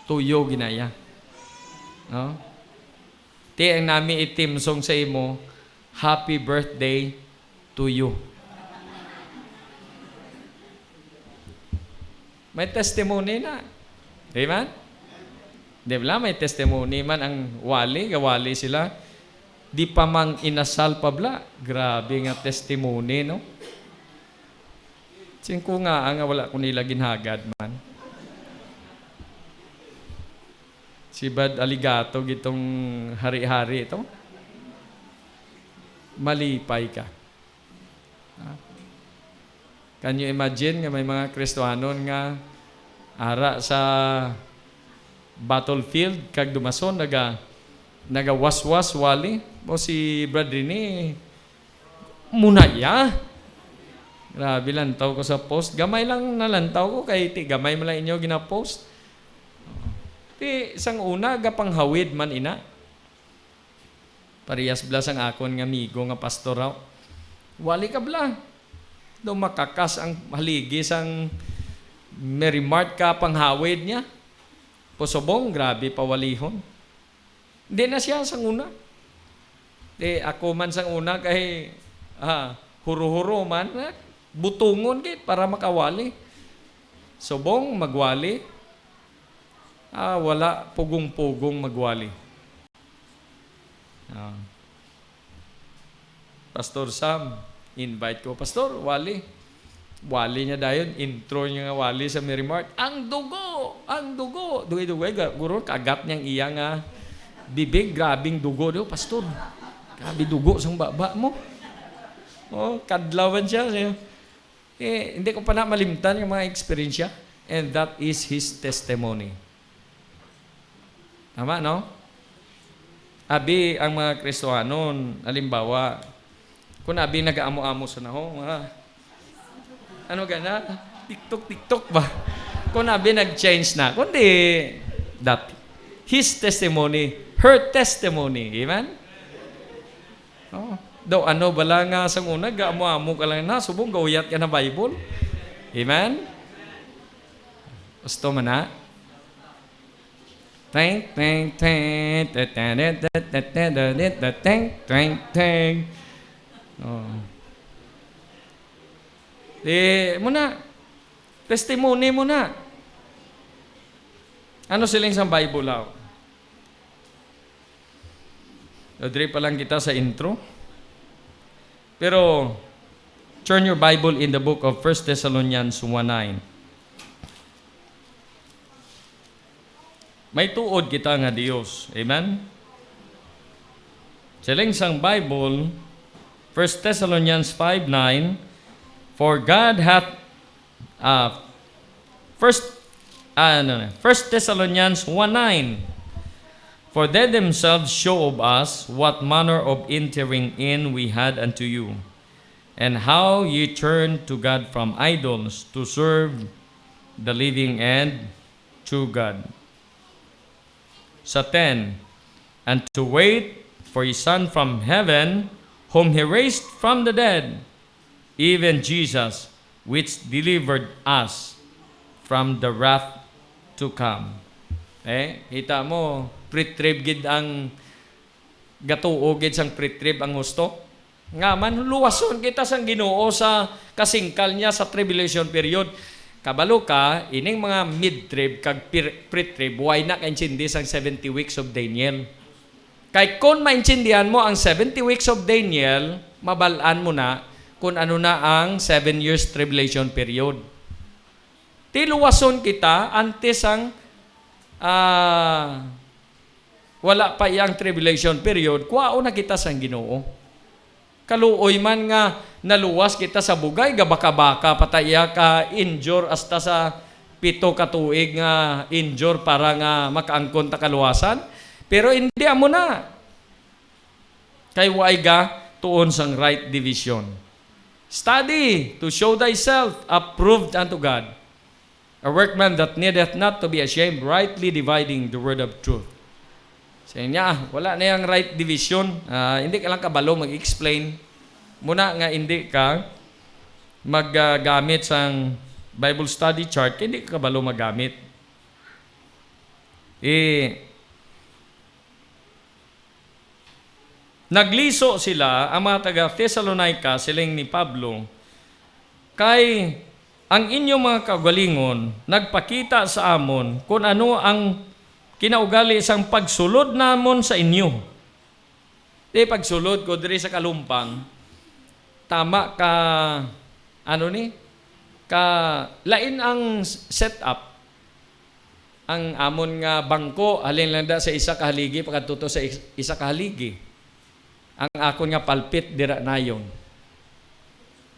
Tuyo ginaya. No? Ti ang nami itimsong sa imo, "Happy birthday to you." May testimony na. Di man? Di ba? May testimony man ang wali, gawali sila. Di pa mang inasal pa bla. Grabe nga testimony, no? Singko nga, nga wala ko nila ginhagad man. Si Brad Aligato, gitong hari-hari ito. Malipay ka. Ha? Can you imagine nga may mga Kristiyanon nga ara sa battlefield kag dumason naga, nagawaswas wali? O si Brad Rene, muna ya. Grabe, lantaw ko sa post. Gamay lang nalantaw ko kay ti gamay man lang inyo gina-post. Ti sang una gapanghawid man ina. Parehas bala sang akon nga amigo nga pastor raw. Wali ka bala. Daw makakas ang haligi sang Mary Mart ka panghawid niya. Pusubong, grabe pawalihon. Hindi na siya sang una. Di ako man sang una kay, ah, huro-huro man, eh, butungon gid para makawali. Subong magwali. Ah, wala pugong-pugong magwali. Ah. Pastor Sam, invite ko, "Pastor, wali." Wali niya dayon, intro niya nga wali sa Mary Mart. "Ang dugo! Ang dugo!" Dugay-dugay, ga-, guro, kagat niyang iya nga bibig. "Grabing dugo daw, Pastor. Grabe dugo sang baba mo." Oh, kadlawan siya, siya. Eh, hindi ko pa na malimtan yung mga eksperyensya. And that is his testimony. Tama, no? Abi ang mga Kristohanon, halimbawa, kung abi nag-amo-amo sa naho, mga, ano gana? TikTok, TikTok ba? Kung abi nag-change na, kundi dati. His testimony, her testimony. Amen? Oh. Daw ano bala nga sang una, gaamo-amo ka lang na, subong gauyat ka na Bible. Amen? Gusto man na? Teng, teng, teng, te, te, te, te, te, te, te, te, teng, teng, teng. Oh. Di, mo na. Testimony mo na. Ano siling sang Bible, aw? Diri pa lang kita sa intro. Pero, turn your Bible in the book of First Thessalonians one nine. May tuod kita nga Dios. Amen? Siling sang Bible, First Thessalonians five nine, "For God hath," ah, first, ah, no, no, First Thessalonians one nine, "For they themselves show of us what manner of entering in we had unto you, and how ye turned to God from idols to serve the living and true God." Sa ten, "And to wait for his Son from heaven, whom he raised from the dead, even Jesus, which delivered us from the wrath to come." Eh, kita mo, pre-trib gid ang gatuo gid sang pre-trib ang husto. Nga man, luwason kita sang Ginoo sa kasingkal niya sa tribulation period. Kabalo ka, ining mga mid-trib kag pir-, pre-trib, way na kaintindi sang seventy weeks of Daniel. Kay kon maintindihan mo ang seventy weeks of Daniel, mabal-an mo na kung ano na ang seven years tribulation period. Ti luwason kita antes ang, ah, wala pa iyang tribulation period, kwaon na kita sang Ginoo. Kaluoy man nga naluwas kita sa bugay, gabaka-baka pa ta iya ka-injure hasta sa pito ka tuig nga injure para nga makaangkon ta kaluwasan. Pero hindi amo na. Kay waay ga tuon sang right division. Study to show thyself approved unto God, a workman that needeth not to be ashamed, rightly dividing the word of truth. Sa niya, ah, wala na yung right division. Ah, hindi ka lang kabalo mag-explain. Muna nga hindi ka maggamit sang Bible study chart, hindi ka kabalo magamit. Eh, nagliso sila, ang mga taga Thessalonica, siling ni Pablo, kay ang inyong mga kaugalingon nagpakita sa amon kun ano ang kinaugali sang pagsulod namon sa inyo. Di pagsulod ko diri sa Kalumpang, tama ka, ano ni, ka lain ang s-, setup. Ang amon nga bangko, halin lang da sa isa ka haligi, pakadto to sa is-, isa ka haligi. Ang akon nga pulpit, dira nayon.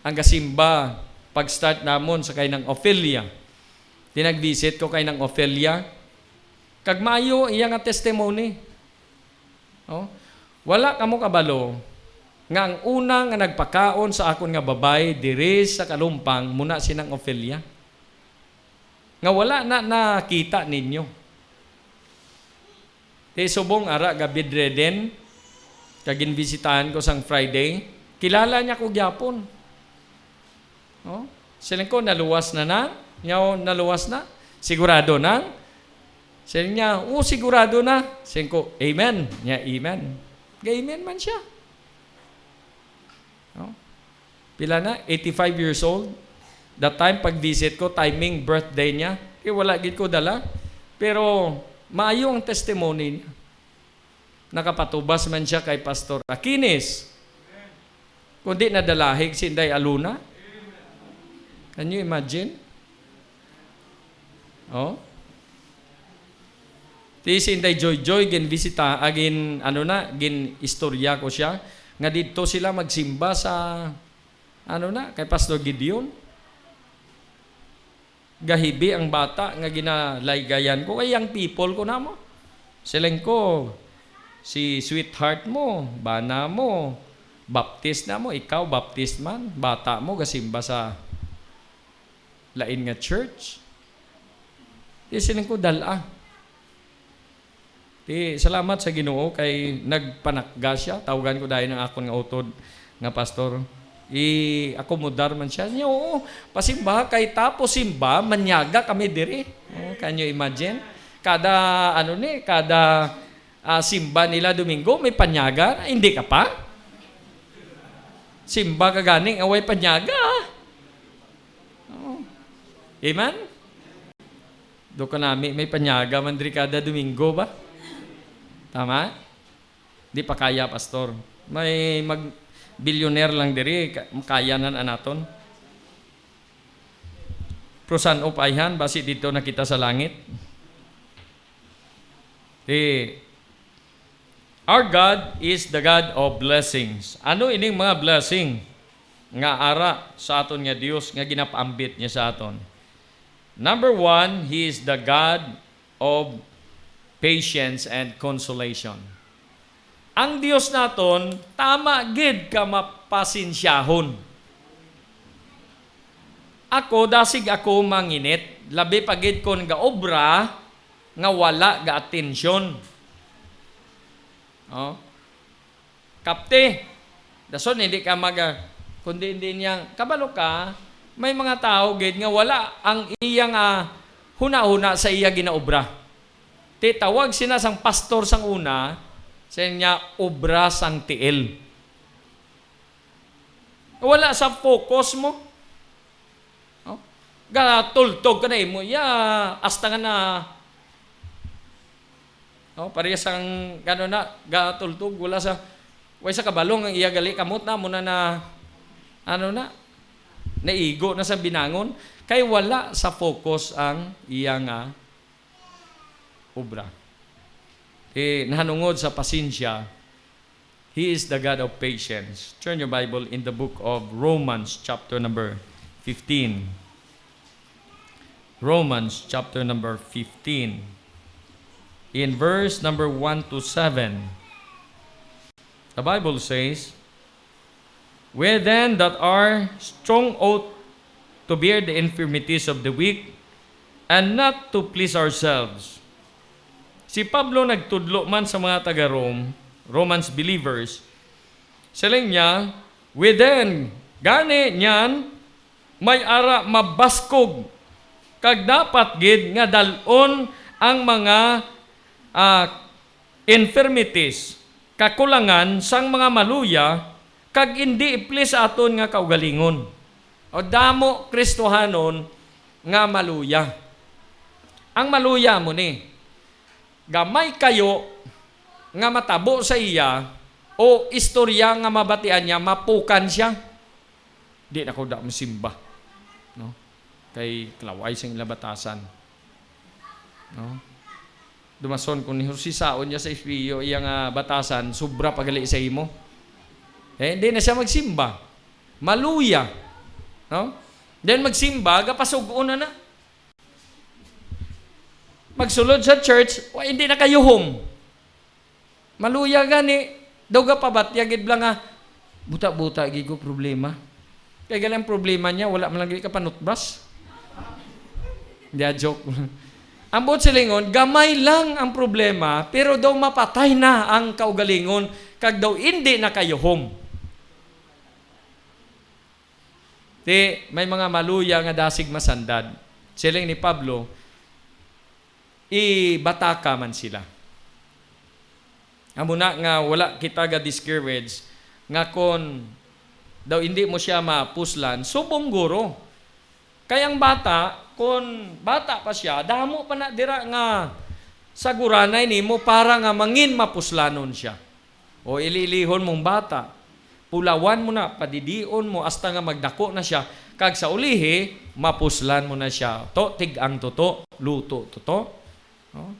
Ang gasimba, pag-start namon sa kay Nang Ofelia. Di nag-visit ko kay Nang Ofelia. Kag maayo iya nga testimony. Oh, wala kamo kabalo nga ang una nga nagpakaon sa akon nga babay diri sa Kalumpang muna si Nang Ofelia, nga wala na nakita ninyo. Ti subong ara ga bedridden, kag ginbisitahan ko sang Friday, kilala niya ko gyapon. Oh, siling ko, "Naluwas na na?" Niya, "Oh, naluwas na." "Sigurado na?" Siling niya, "Oh, sigurado na." Siling ko, "Amen." Niya, "Amen." Ga-amen man siya. Oh. Pila na? Eighty-five years old. That time, pag-visit ko, timing, birthday niya. Kaya wala gid ko dala. Pero maayo ang testimony niya. Nakapatubas man siya kay Pastor Aquiles. Kundi nadalahig si Inday Aluna. Can you imagine? Oh? Ti si Inday Joy Joy, ginbisita, ah, gin, ano na, gin-istorya ko siya, nga didto sila magsimba sa, ano na, kay Pastor Gideon. Gahibi ang bata nga ginalaygayan ko, kay young people ko na mo. Siling ko, "Si sweetheart mo, bana mo, baptist na mo, ikaw baptist man, bata mo gasimba sa lain nga church." Di siling ko, "Dala." Ti, salamat sa Ginoo kay nagpanakga siya. Tawgan ko dayon ang akon nga utod nga pastor. I-akomodar man siya. Niya, "Oo, pasimba kay tapos simba, manyaga kami diri." Oh, can you imagine? Kada, ano ni, kada, ah, simba nila Domingo, may panyaga. Hindi ka pa? Simba ka gani nga way panyaga. Oh. Amen? Do ka nami, may panyaga man diri kada Domingo ba? Tama? Di pa kaya, Pastor. May mag-, billionaire lang diri, ka-, kaya na na naton. Pero san-o pa ayhan, basi dito na kita sa langit. Di, our God is the God of blessings. Ano ining mga blessing nga ara sa aton nga Dios nga ginapaambit niya sa aton? Number one, He is the God of patience and consolation. Ang Dios naton, tama gid ka mapasensyahon. Ako, dasig ako manginit, labi pa gid kon gaobra nga wala ga-atensyon. Oh. Kapti. Dason, hindi ka mag-, ah, kundi hindi niya, kabalo ka, may mga tao gid nga wala ang iyang, ah, hunahuna sa iya ginaobra. Ti tawag sina sang pastor sang una, sa niya, obra sang tiil. Wala sa focus mo. Oh? Gatultog ka na imo, ya, hasta nga na, oh, parehas ang, ano na, gatultog, wala sa, way sa kabalong ang iya gali, kamot na, muna na, ano na, naigo na sa binangon, kay wala sa focus ang iya nga obra. Eh, nahanungod sa pasensya, He is the God of patience. Turn your Bible in the book of Romans, chapter number fifteen. Romans chapter number fifteen, in verse number one to seven. The Bible says, "We then that are strong ought to bear the infirmities of the weak, and not to please ourselves." Si Pablo nagtudlo man sa mga taga-Rome, Romans believers, siling niya, "We then, gani niyan, may ara mabaskog, kag dapat gid nga dal-on ang mga, ah, infirmities, kakulangan sang mga maluya, kag indi iplis sa aton nga kaugalingon." O, damo Kristohanon nga maluya. Ang maluya mo ni, gamay kayo nga matabo sa iya o istorya nga mabatian niya, mapukan siya. Di na ko da masimba, no? Kay kalaway sing ila batasan, no? Dumason, kung ni Jose saon niya sa F B U iya nga batasan, sobra pa gali sa imo. Eh, hindi na siya magsimba. Maluya, no? Then magsimba, gapasug-on na na. Magsulod sa church, wa, hindi na kayuhom. Maluya gani, daw gapabatyag gid bala nga, "Buta-buta gid ko problema." Kay gali ang problema niya, wala man lang gid kapanutbas. Hindi, ah, joke. Ang buot silingon, gamay lang ang problema, pero daw mapatay na ang kaugalingon, kag daw indi na kayuhom. Ti, may mga maluya nga dasig masandad. Siling ni Pablo, ibataka man sila. Amo na nga wala kita ga-discourage nga kon daw hindi mo siya mapuslan, subong guro. Kay ang bata, kon bata pa siya, damo pa na dira nga saguranay nimo para nga mangin mapuslanon siya. O, ili-ilihon mong bata, pulawan mo na, padidion mo hasta nga magdako na siya, kag sa ulihi, mapuslan mo na siya. To, tig-ang to to, luto to to. No?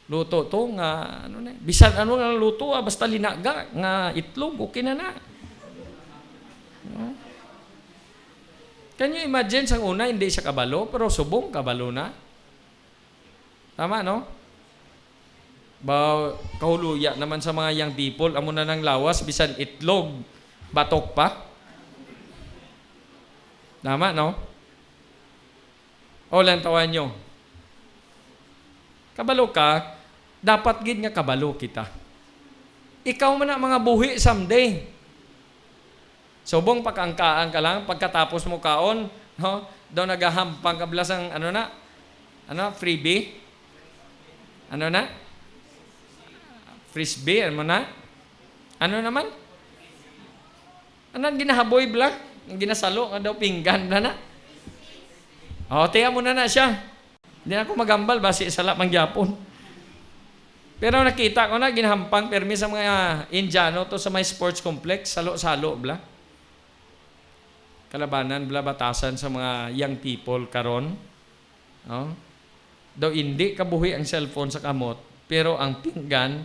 Luto to nga, ano na, bisan ano nga luto, ah, basta linaga nga itlog, okay na na. No? Can you imagine, sang una hindi siya kabalo, pero subong kabalo na? Tama, no? Ba, kahuluya naman sa mga young people, amo na nang lawas, bisan itlog, batok pa. Tama, no? O, lantawan nyo. Kabalo ka, dapat gid nga kabalo kita. Ikaw man na mga buhi someday. Subong pakaangkaan ka lang, pagkatapos mo kaon, no? Daw nagahampang ka bala sang, ano na? Ano? Freebie? Ano na? Frisbee, ano na? Ano naman? Ano ang ginahaboy bala? Ang ginasalo nga daw pinggan bala na? O, tiya mo na na siya. Di na ako magambal, basi sala man gyapon. Pero nakita ko na, ginahampang permi sa mga Indiano to sa may sports complex, salo-salo bala. Kalabanan bala batasan sa mga young people karon. No? Daw indi kabuhi ang cellphone sa kamot, pero ang pinggan,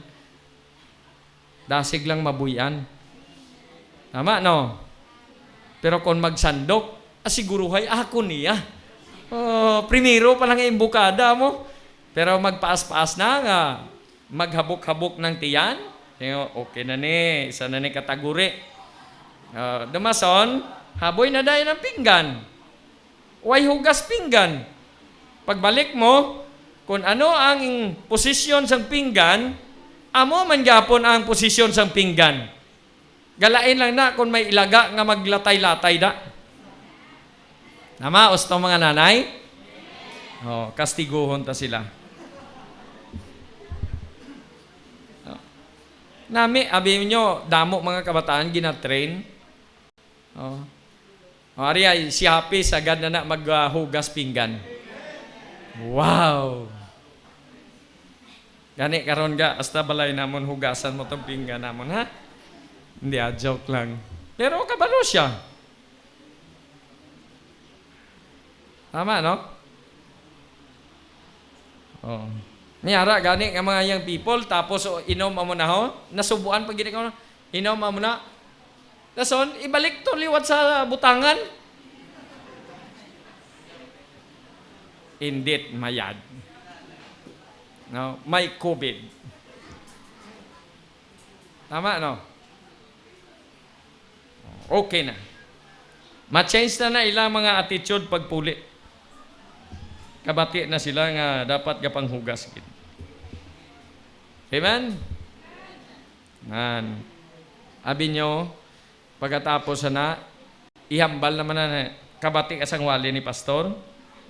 dasig lang mabuy-an. Tama, no? Pero kung magsandok, asiguruhay ako niya. Oh, primero pa lang imbukada mo. Pero magpaas-paas na nga, maghabok-habok ng tiyan. Yung, okay na ni, isa na ni kataguri. Ah, dumason, haboy na dayon ang pinggan. Way hugas pinggan. Pagbalik mo, kung ano ang posisyon sang pinggan, amo man gyapon ang posisyon sang pinggan. Galain lang na kung may ilaga nga maglatay-latay da. Tama, usto, mga nanay? Oh, kastiguhon ta sila. Oh. Nami, abi nyo, damo mga kabataan ginatrain. Oh. Oh, ari ay, si Happy, sagad na na maghugas pinggan. Wow! Gani karon ga, hasta balay namon hugasan mo tong pinggan namon, ha? Hindi, ah, joke lang. Pero kabalo siya. Tama, no? Oh. Ni ara gani nga mga young people, tapos, oh, inom amo na, ho? Nasubuan pa gid ko, inom amo na. Dason, ibalik to liwat sa butangan. Indeed, mayad. No? May covid. Tama, no? Okay na. Ma-change na na ilang mga attitude pagpuli. Kabati na sila nga dapat gapanghugas gid. Amen? Ngan. Abi nyo, pagkatapos na, ihambal naman na, kabati ka sang wali ni pastor,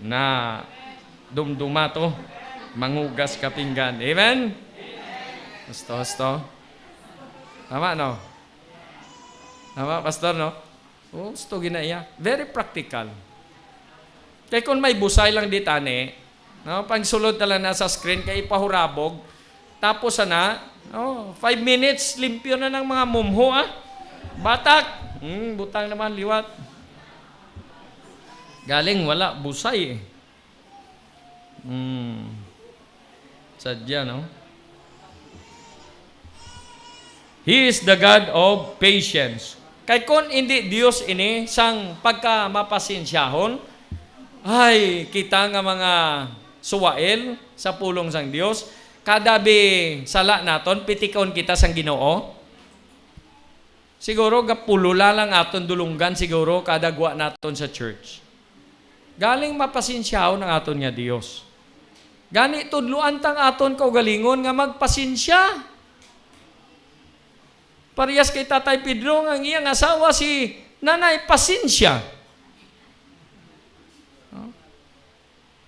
na dumduma to, manghugas ka pinggan. Amen? Husto, husto. Tama, no? Tama, pastor, no? Oh, husto gina iya. Very practical. Kay kung may busay lang di tani, no, pangsulod na lang na sa screen kay ipahurabog. Tapos sana, oh, five minutes, limpyo na ng mga mumho, ah. Batak, hmm, butang naman liwat. Galing, wala, busay eh. Hmm. Sadya, no? He is the God of patience. Kay kon indi Dios ini sang pagka mapasensyahon, ay, kita nga mga suwail sa pulong sang Dios, kada bi sala naton, pitikon kita sang Ginoo. Siguro gapulula lang aton dulunggan siguro kada gwa naton sa church. Galing mapasensyahon ang aton nga Dios. Gani, tudloan tang aton kaugalingon nga magpasensya. Parehas kay Tatay Pedro nga ang iyang asawa si Nanay Pasensya. Oh.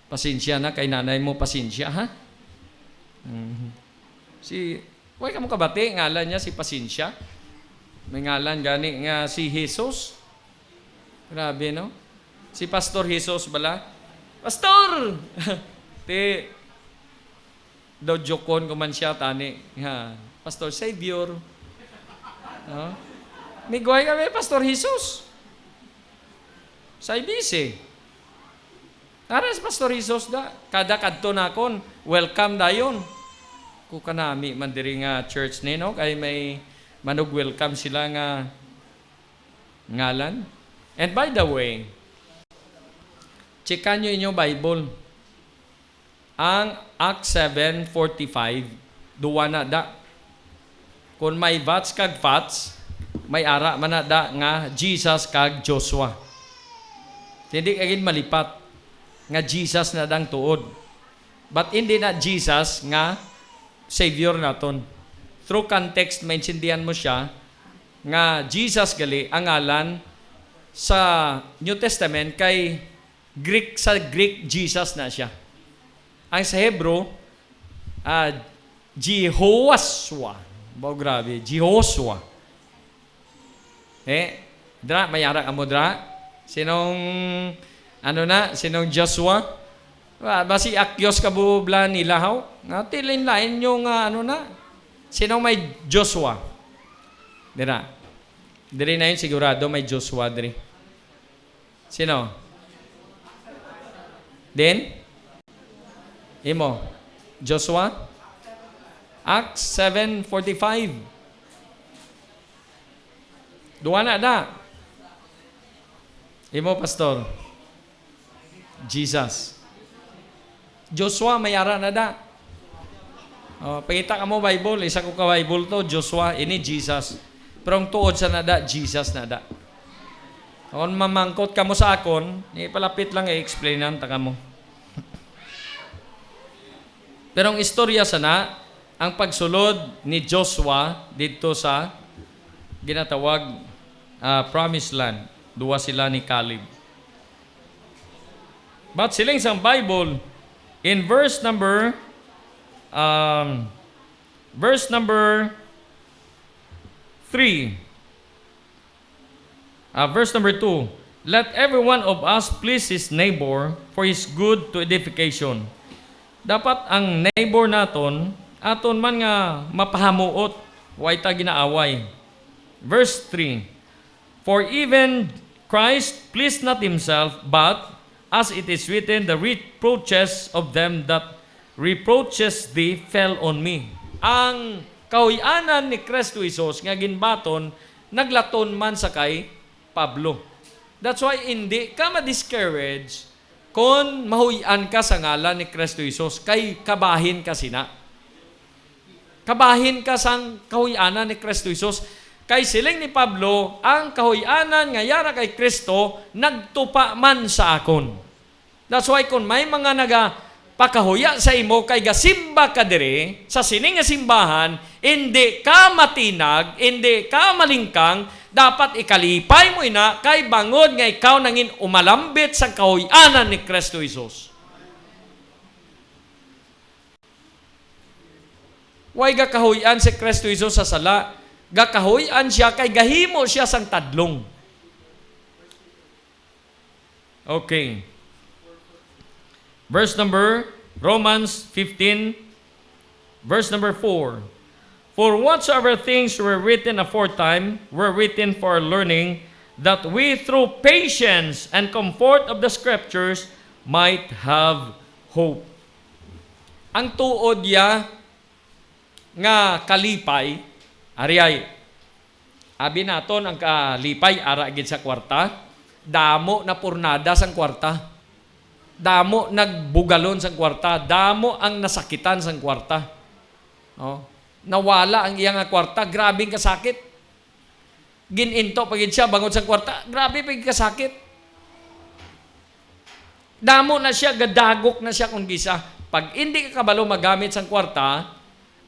Pasensya na kay nanay mo, pasensya, ha? Mhm. Si, way ka mo kabati, ngalan niya si Pasensya. May ngalan gani nga si Jesus. Grabe, no? Si Pastor Jesus bala. "Pastor!" Ti, daw jokon ko man siya, tani. Ha, "Pastor Savior." No? Migway kami, Pastor Jesus. Sa I B C. Ara si Pastor Jesus da, kada kadto nakon, welcome dayon. Ku kanami man diri nga church ni, no? Kay may manug-welcome sila nga ngalan. And by the way, checkan nyo inyo Bible. Ang Acts seven forty-five, duwa na da. Kon may vats kag fats, may ara man na da nga Jesus kag Joshua. Hindi ka gid malipat nga Jesus na dang tuod. But hindi na Jesus nga Savior naton. Through context, maintindihan mo siya nga Jesus gali ang ngalan sa New Testament kay Greek, sa Greek, Jesus na siya. Ang sa Hebrew, ah, Jehoshua. Ba, grabe, Jehoshua. Eh, dra, may ara ka mo, dra? Sinong, ano na, sinong Joshua? Ba, ba si Akyos kabublan nila, haw? Nga, tilinlain nyo nga, ano na? Sinong may Joshua? Dira. Diri na yun, sigurado may Joshua diri. Sino? Din? Imo. Joshua? Acts seven forty-five. Duwa na da. Imo, Pastor. Jesus. Joshua, may ara na da. Oh, pangita ka mo Bible, isa ko ka Bible to, Joshua, ini Jesus. Pero ang tuod sa nada, Jesus nada. Kung mamangkot ka mo sa akon, ipalapit lang, i-explainan ta ka mo. Pero ang istorya sana, ang pagsulod ni Joshua didto sa ginatawag, ah, Promised Land. Duwa sila ni Caleb. But siling sang Bible, in verse number, um, verse number three, ah, verse number two, "Let every one of us please his neighbor for his good to edification." Dapat ang neighbor naton, aton man nga mapahamuot, way ta ginaaway. Verse three, "For even Christ pleased not himself, but, as it is written, the reproaches of them that reproaches thee fell on me." Ang kahuy-anan ni Kristo Jesus nga ginbaton naglaton man sa kay Pablo. That's why hindi ka ma-discourage kon mahuy-an ka sa ngalan ni Kristo Jesus, kay kabahin ka sina. Kabahin ka sang kahuy-anan ni Kristo Jesus. Kay siling ni Pablo, "Ang kahuy-anan nga yara kay Kristo nagtupa man sa akon." That's why kung may mga nagapakahuya sa imo kay gasimba ka diri sa sini nga simbahan, indi ka matinag, indi ka malingkang, dapat ikalipay mo ina kay bangod nga ikaw nangin umalambit sang kahuy-anan ni Kristo Jesus. Way gakahuy-an si Kristo Jesus sa sala. Gakahuy-an siya kay gahimo siya sang tadlong. Okay. Verse number, Romans fifteen, verse number four. "For whatsoever things were written aforetime were written for our learning, that we through patience and comfort of the Scriptures might have hope." Ang tuod ya nga kalipay, ari ay, abi naton ang kalipay, ara gid sa kwarta, damo na purnada sang kwarta, damo nagbugalon sang kwarta, damo ang nasakitan sang kwarta. Oh, nawala ang iya nga kwarta, grabe ang kasakit. Gin-into pa gid siya bangod sang kwarta. Grabe pa gid kasakit. Damo na siya, gadagok na siya kung bisa. Pag hindi ka kabalo magamit sang kwarta,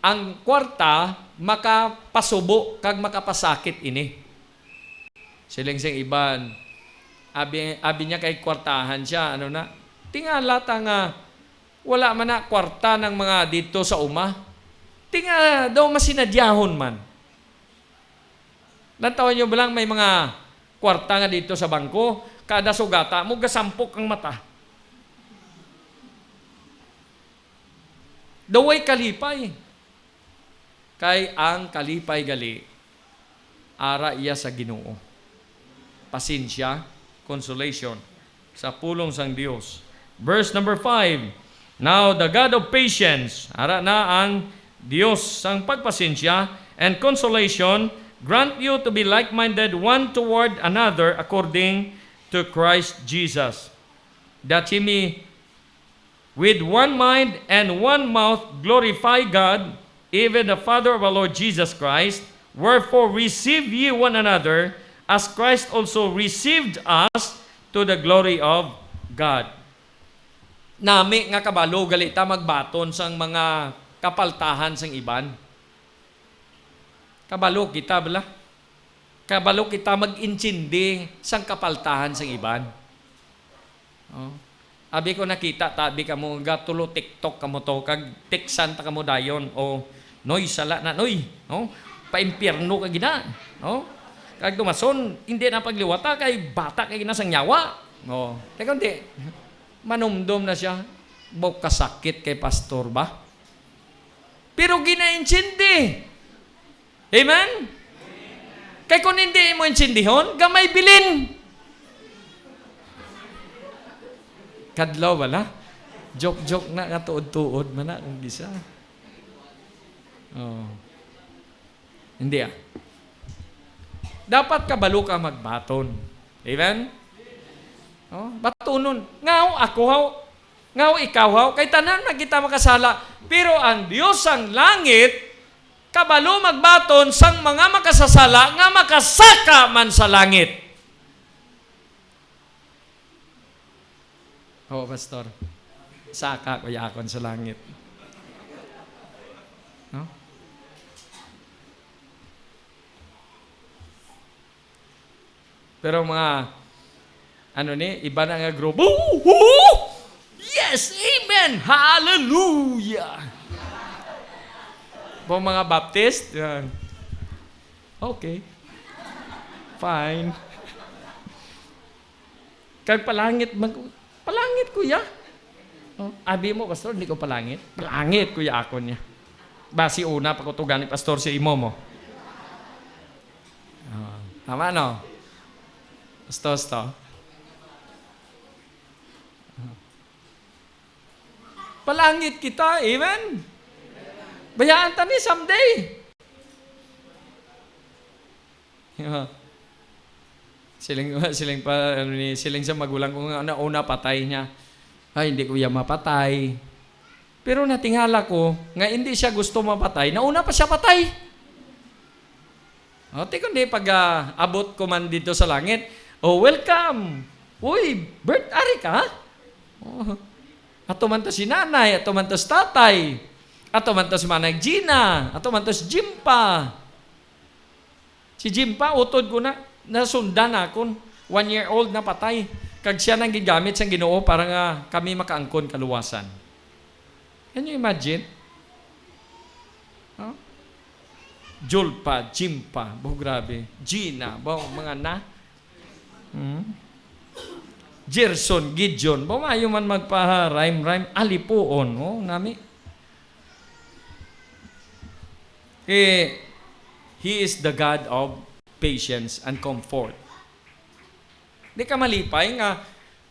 ang kwarta makapasubo kag makapasakit ini. Siling sing iban, abi, abi niya kay kwartahan siya, ano na, tingala ta nga wala man na kwarta ng mga dito sa uma. Tinga daw masinadyahon man. Lantawan nyo ba lang may mga kwarta nga dito sa bangko? Kada sugata mo, gasampok ang mata. Daway kalipay. Kay ang kalipay gali, ara iya sa Ginoo. Pasensya, consolation, sa pulong sang Dios. Verse number five, "Now the God of patience," ara na ang Dios sang pagpasensya, "and consolation, grant you to be like-minded one toward another according to Christ Jesus, that ye may with one mind and one mouth glorify God, even the Father of our Lord Jesus Christ. Wherefore receive ye one another, as Christ also received us, to the glory of God." Nami nga kabalo gali ta magbaton sang mga kapaltahan sang iban. Kabalo kita, bala? Kabalo kita mag-intindi sang kapaltahan sang iban. Oh. Abi ko nakita, tabi kamo nga tulo TikTok kamo to, kag tiksan ta kamo dayon. O, "Noy, sala na, Noy." No? Paimpyerno ka gina. No? Kag dumason, hindi na pagliwata, kay bata kay gina sang nyawa. No? Kay kundi, manumdom na siya, "Baw kasakit kay pastor ba?" Pero ginaintindi. Amen? Kay kung hindi mo intindihon, gamay bilin. Kadlaw bala? Joke-joke na nga tuod-tuod man na kung gisa. Oh. Hindi ah. Dapat kabalo ka magbaton. Amen? Oh, batunon. Nga ako haw, nga ikaw haw, kay tanan man kita makasala. Pero ang Dios sang langit, kabalo magbaton sang mga makasasala nga makasaka man sa langit. Oo, Pastor. Saka ko yakon sa langit. No? Pero mga, ano ni, iba na nga grupo, "Woo! Woo! Yes! Amen! Hallelujah!" Ba mga Baptist? Yan. Okay. Fine. Kag palangit man ko, "Palangit, kuya." Oh, abi mo, "Pastor, hindi ko palangit." "Palangit, kuya, ako niya." Basi una pa ko to gani, Pastor, si imo mo. Oh, tama, no? Gusto, gusto. Palangit kita, amen? Bayaan ta ni someday. Siling, siling pa, ano ni, siling sa magulang ko nga, "Una, una patay niya." "Ay, hindi ko iya mapatay." Pero natingala ko nga hindi siya gusto mapatay, nauna pa siya patay. O, ti kundi pag, ah, abot ko man dito sa langit, "Oh, welcome. Uy, Bert, ari ka?" Oh. Ato man to si nanay, ato man to si tatay, ato man to si Manay Gina, ato man to si Jimpa. Si Jimpa, utod ko na, nasundan na akon. One year old na patay. Kag siya nang gigamit sang Ginoo para nga kami makaangkon kaluwasan. Can you imagine? No? Julpa, Jimpa, bo, grabe. Gina, bo, mga na. Hmm? Gerson, Gideon, bo, maayo man magpa-rhyme-rhyme, alipuon, oh, nami. Eh, He is the God of patience and comfort. Di ka malipay nga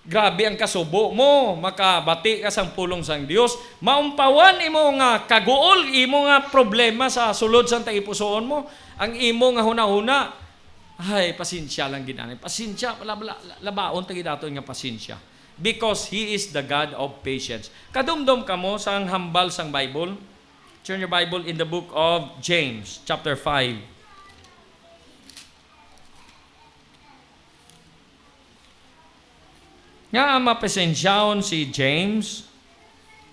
grabe ang kasubo mo, makabati ka sang pulong sang Dios, maumpawan imo nga kaguol, imo nga problema sa sulod sang tagipusoon mo, ang imo nga hunahuna, "Ay, pasensya lang gid ani. Pasensya, la-, la-, labaon ta gid aton nga pasensya." Because He is the God of patience. Kadumdom kamo sang hambal sang Bible. Turn your Bible in the book of James, chapter five. Nga mapasensyahon si James,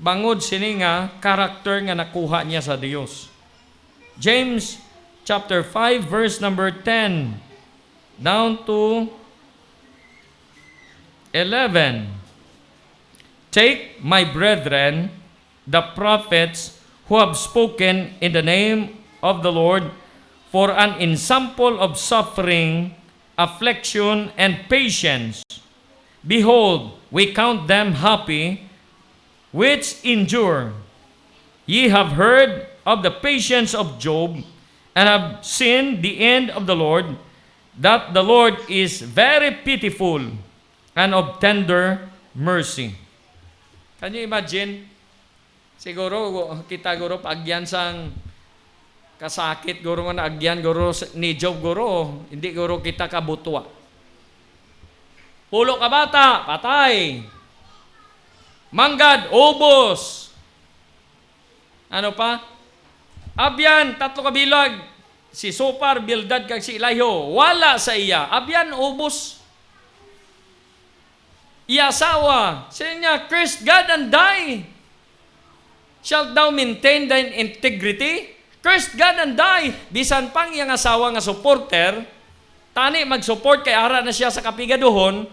bangod sini nga character nga nakuha niya sa Dios. James chapter five, verse number ten down to eleven. "Take, my brethren, the prophets who have spoken in the name of the Lord for an ensample of suffering, affliction, and patience. Behold, we count them happy which endure. Ye have heard of the patience of Job, and have seen the end of the Lord, that the Lord is very pitiful and of tender mercy." Can you imagine? Siguro, kita guro, paagyan sang kasakit guro nga naagyan guro s-, ni Job guro, hindi guro kita kabutwa. Pulo ka bata, patay. Manggad, ubos. Ano pa? Abyan, tatlo ka bilag. Si Sopar, Bildad, kag si Elihu, wala sa iya. Abyan, ubos. Iya asawa, siling niya, "Cursed God and die. Shalt thou maintain thine integrity? Cursed God and die." Bisan pang iyang asawa nga supporter, tani mag-support kay ara na siya sa kapigaduhon,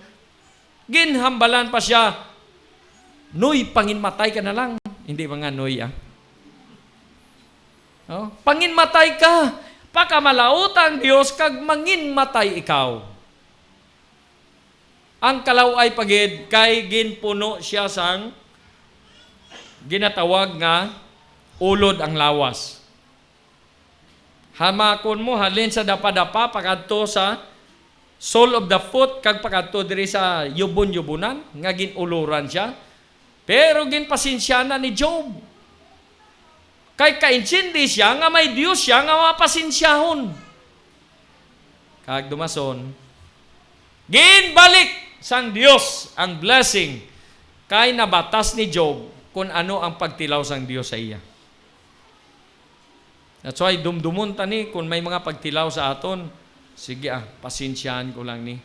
ginhambalan pa siya, "Noy, panginmatay ka na lang." Hindi mga noy, ah. Oh, "Panginmatay ka. Pakamalauta ang Dios kag manginmatay ikaw." Ang kalaw-ay pa gid kay ginpuno siya sang ginatawag nga ulod ang lawas. Hamakon mo halin sa dapadapa pakadto sa sole of the foot kag pakadto diri sa yubon-yubonan nga gin-uloran siya. Pero ginpasensya na ni Job. Kay kaintindi siya nga may Dios siya nga mapasensyahon. Kag dumason, ginbalik sang Dios ang blessing, kay nabatas ni Job kon ano ang pagtilaw sang Dios sa iya. That's why dumdumon ta ni kon may mga pagtilaw sa aton, sige ah, pasensyahan ko lang ni.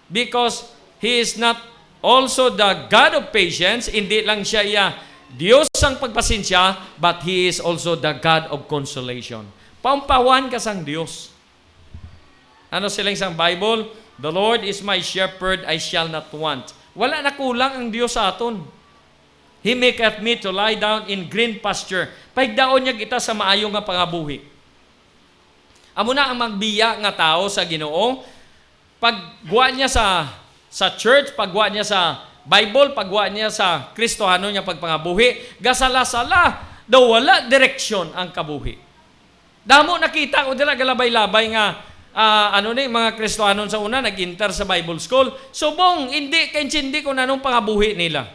Because He is not also the God of patience, hindi lang siya iya Dios sang pagpasensya, but He is also the God of consolation. Paumpawan ka sang Dios. Ano siling sang Bible? "The Lord is my shepherd, I shall not want." Wala na kulang ang Dios sa aton. "He maketh me to lie down in green pasture." Pahigdaon niya kita sa maayo nga pangabuhi. Amo na ang magbiya nga tawo sa Ginoo. Paggwa niya sa, sa church, paggwa niya sa Bible, paggwa niya sa Kristohanon nga pagpangabuhi, gasala-sala, daw wala direksyon ang kabuhi. Damo nakita ko dira galabay-labay nga, ah, ano ni, mga Kristohanon sa una nag-enter sa Bible school. Subong, hindi kaintindi kung anong pangabuhi nila.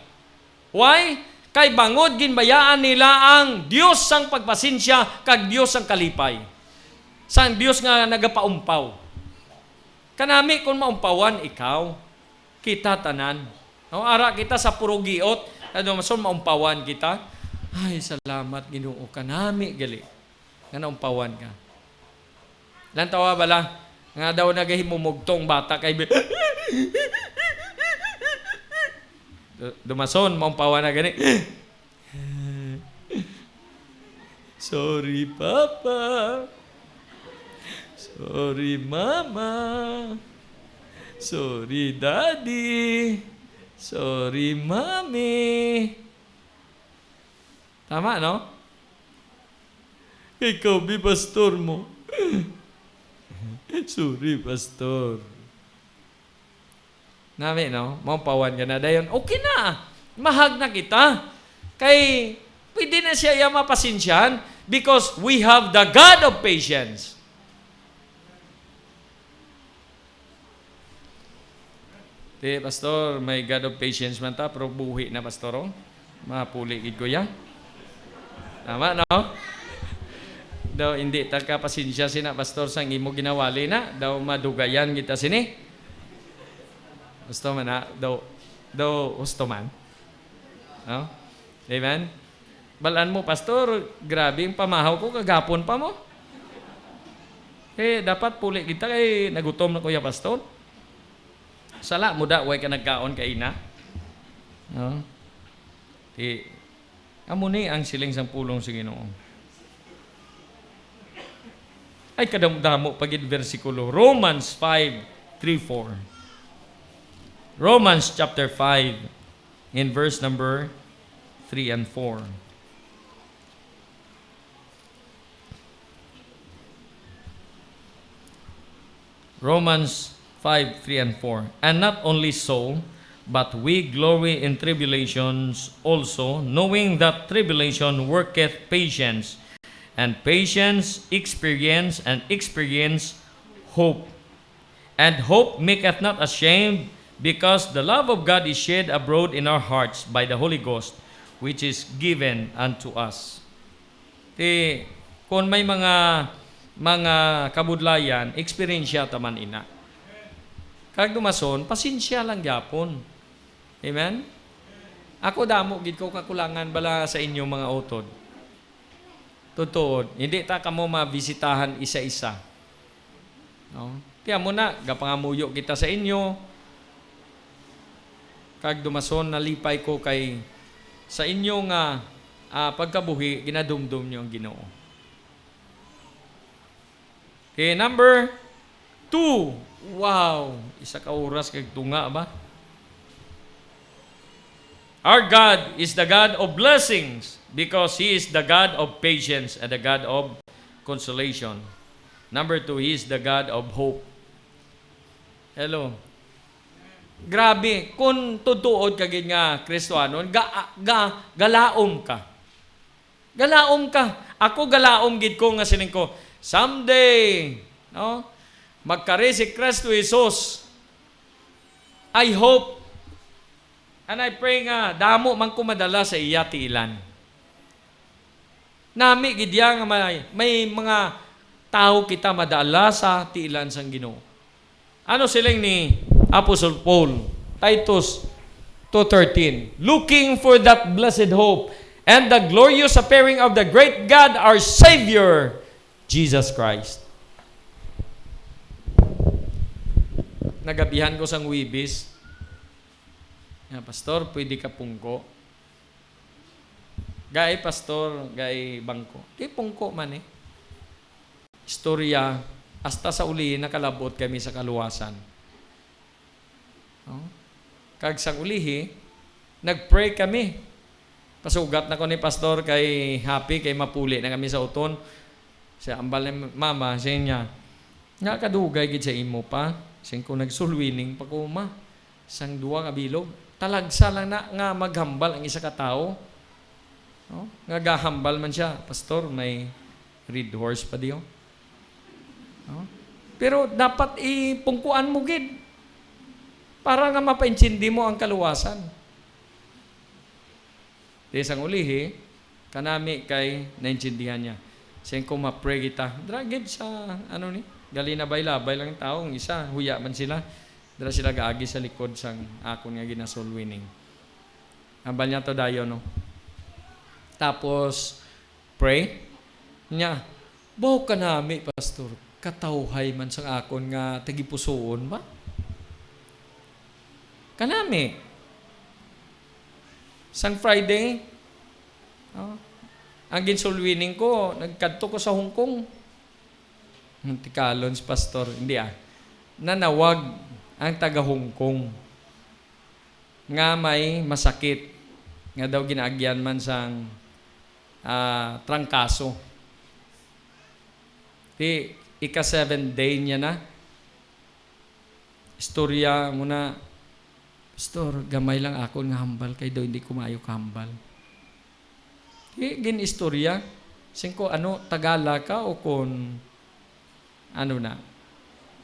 Why? Kay bangod ginbayaan nila ang Dios sang pagpasensya kag Dios sang kalipay, sang Dios nga nagapaumpaw. Kanami, kung maumpawan ikaw, kita tanan. No, ara kita sa purugiot, ano, mason maumpawan kita. Ay, salamat, Ginoo, kanami gali nga naumpawan ka. Lantawa bala nga daw nagahimumugtong bata kay bi-, Du-, dumason, maumpawan na gani. "Sorry, Papa. Sorry, Mama. Sorry, Daddy. Sorry, Mommy." Tama, no? Kay ikaw, bi, pastor mo. "Sorry, pastor." Nami, no? Maumpawan ka na dayon. Okay na. Mahag na kita. Kay, pwede na siya iya mapasensyahan because we have the God of patience. Di, pastor, may God of patience man ta, pero buhi na, pastor, oh. Mapuli gid ko ya. Tama, no? Daw, hindi ta ka pasensya sina, pastor, sang imo ginawali na. Daw, madugayan kita sini. Gusto man na, daw, daw, gusto man. No? Amen? Balaan mo, "Pastor, grabe ang pamahaw ko, kagapon pa mo." Eh, dapat puli kita kay nagutom na kuya, pastor. Sala mo da, way ka nagkaon kaina. No? Di, amo ni ang siling sang pulong sa Ginoo. Ay, kadamdamo pa gid bersikulo. Romans five, three, four. Romans chapter five, in verse number three and four. Romans five, three and four. "And not only so, but we glory in tribulations also, knowing that tribulation worketh patience, and patience experience, and experience hope. And hope maketh not ashamed, because the love of God is shed abroad in our hearts by the Holy Ghost, which is given unto us." Ti, kung may mga, mga kabudlayan, eksperyensya ta man ina. Kag dumason, pasensya lang gyapon. Amen? Ako, damo gid ko kakulangan bala sa inyo, mga utod. Totoo, hindi ta kamo mabisitahan isa-isa. No? Kaya mo na, gapangamuyo kita sa inyo. Kag dumason, nalipay ko kay sa inyo nga, ah, pagkabuhi, ginadumdom niyo ang Ginoo. Okay, number two. Wow, isa ka oras kag tunga ba? Our God is the God of blessings because He is the God of patience and the God of consolation. Number two, He is the God of hope. Hello. Grabe, kung tutuod ka gid nga Kristiyanon, ga, ga, galaom ka. Galaom ka. Ako galaom gid ko nga siling ko, "Someday, no, magkari si Kristo Jesus. I hope and I pray nga damo man ko madala sa iya tiilan." Nami gid ya nga may, may mga tawo kita madala sa tiilan sang Ginoo. Ano siling ni Apostle Paul? Titus two thirteen, "Looking for that blessed hope and the glorious appearing of the great God, our Savior, Jesus Christ." Nagabihan ko sang Huwebes. Nga, "Pastor, pwede ka pungko?" Gai, pastor, gai bangko. Di pungko man eh. Istorya, hasta sa uli, nakalabot kami sa kaluwasan. No? Kag sang ulihi, nag-pray kami. Pasugat na ko ni pastor kay happy kay mapuli na kami sa uton. Sa ambal ni mama, siya niya, "Nga kadugay gid sa imo pa." Sing ko, "Nagsulwining pa ko, ma." Sang duwa ka bilog. Talagsa lang na nga maghambal ang isa ka tawo. No? Nga gahambal man siya, "Pastor, may Red Horse pa diyo." No? Pero dapat ipungkuan mo gid para nga mapaintindi mo ang kaluwasan. Di sang ulihi, kanami kay naintindihan niya. Sing ko, "Ma-pray kita." Dra gid sa, ano ni, gali na bay-labay lang ang tawo, ang isa, huya man sila. Dira sila gaagi sa likod sang akon nga gina-soul winning. Ambal niya to dayon, no? Tapos, pray. Nya, "Baw kanami, Pastor. Katawhay man sang akon nga tagipusoon ba? Kanami." Sang Friday, oh, ang gin-soul winning ko, nagkadto ko sa Hong Kong. Ang tikalon si Pastor, hindi ah. Nanawag ang taga Hong Kong nga may masakit, nga daw ginaagyan man sang, ah, trangkaso. Di, ika-seven day niya na. Istorya mo na, "Pastor, gamay lang akon nga hambal kay daw hindi ko maayo kahambal." Di, gin-istorya. Singko, "Ano, Tagala ka o kon, ano na,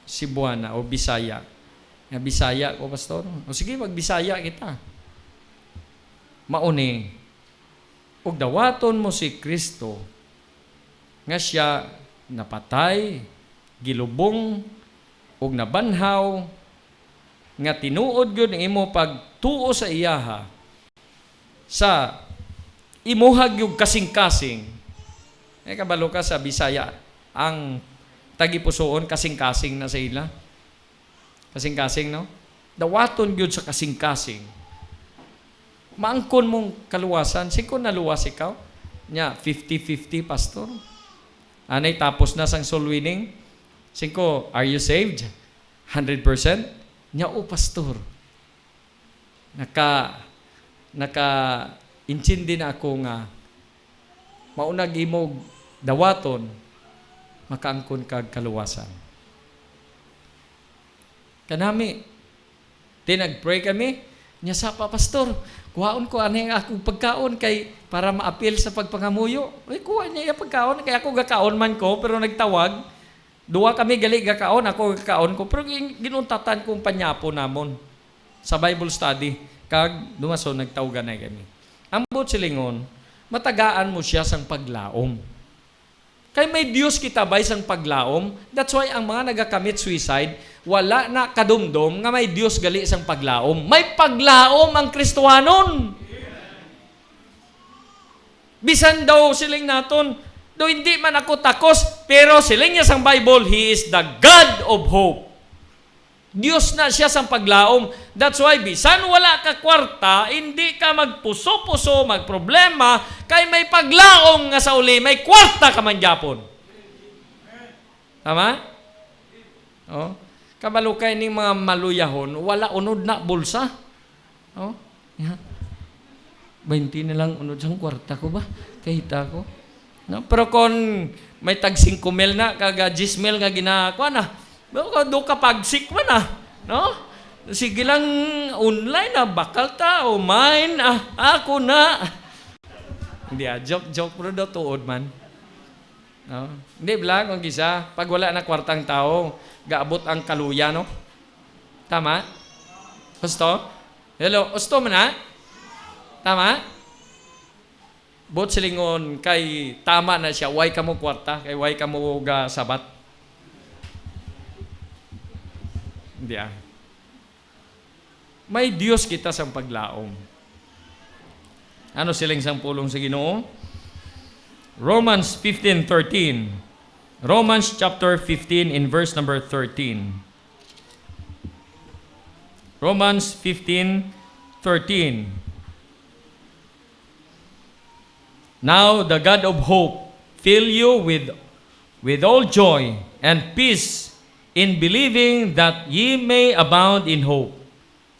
Cebuana o Bisaya?" Nga, "Bisaya ko, Pastor." "O sige, magbisaya kita." Mao ni, "Ug dawaton mo si Cristo, nga sia napatay, gilubong, ug nabanhaw, nga tinuod gyud ang imo pagtuo sa iyaha, sa imuha gyud kasing-kasing." Eh, kabalo ka sa Bisaya, ang tagipusoon kasing-kasing na sa ila. Kasing-kasing, no? Dawaton gyud sa kasing-kasing. Maangkon mong kaluwasan. Singko, naluwas ikaw? Nya, fifty fifty, Pastor. Anay tapos na sang soul winning. Singko, "Are you saved? Hundred percent?" Nya, "O, Pastor." Naka, naka-intindi na ako nga mao nag imog dawaton, makaangkon kag kaluwasan. Kanami, di nag-pray kami, nya sa pa, "Pastor, kuhaon ko ani ang akong pagkaon kay para maapil sa pagpangamuyo." Uy, kuha niya iya pagkaon, kay ako gakaon man ko, pero nagtawag. Duwa kami gali gakaon, ako gakaon ko, pero gin-, ginuntatan ko ang panyapo namon sa Bible study, kag dumason nagtawganay kami. Ang buot silingon, matagaan mo siya sang paglaom. Kay may Dios kita bay sang paglaom. That's why ang mga nagakamit suicide, wala na kadumdom nga may Dios gali sang paglaom. May paglaom ang Kristohanon. Bisan daw siling naton, "Daw hindi man ako takos," pero siling niya sang Bible, "He is the God of hope." Dios na siya sang paglaom. That's why, bisan wala ka kwarta, hindi ka magpuso-puso, magproblema, kay may paglaom nga sa uli, may kwarta ka man gyapon. Tama? Oh. Kabalo kay ning mga maluyahon, wala unod na bulsa. Oh. Ya. Baynte na lang unod sang kwarta ko ba? Kahita ko. No? Pero kon may tag singko mil na, kag, ah, diyes mil nga ginakuha na, do ka, do ka pagsik man, ah. No? Sige lang, online na, bakal ta, o mine, ah, ako na. Hindi, ah, joke, joke, pero daw tuod man. No? Hindi, bala, kung kisa, pag wala na kwartang tao, gaabot ang kaluya, no? Tama? Husto? Hello, husto man na? Tama? Buot silingon, kay tama na siya, way kamo kwarta, kay way kamo ga sabat. Hindi, ah. May Dios kita sang paglaom. Ano siling sang pulong sa Ginoo? Romans fifteen thirteen. Romans chapter fifteen in verse number thirteen. Romans fifteen thirteen. Now the God of hope fill you with, with all joy and peace in believing, that ye may abound in hope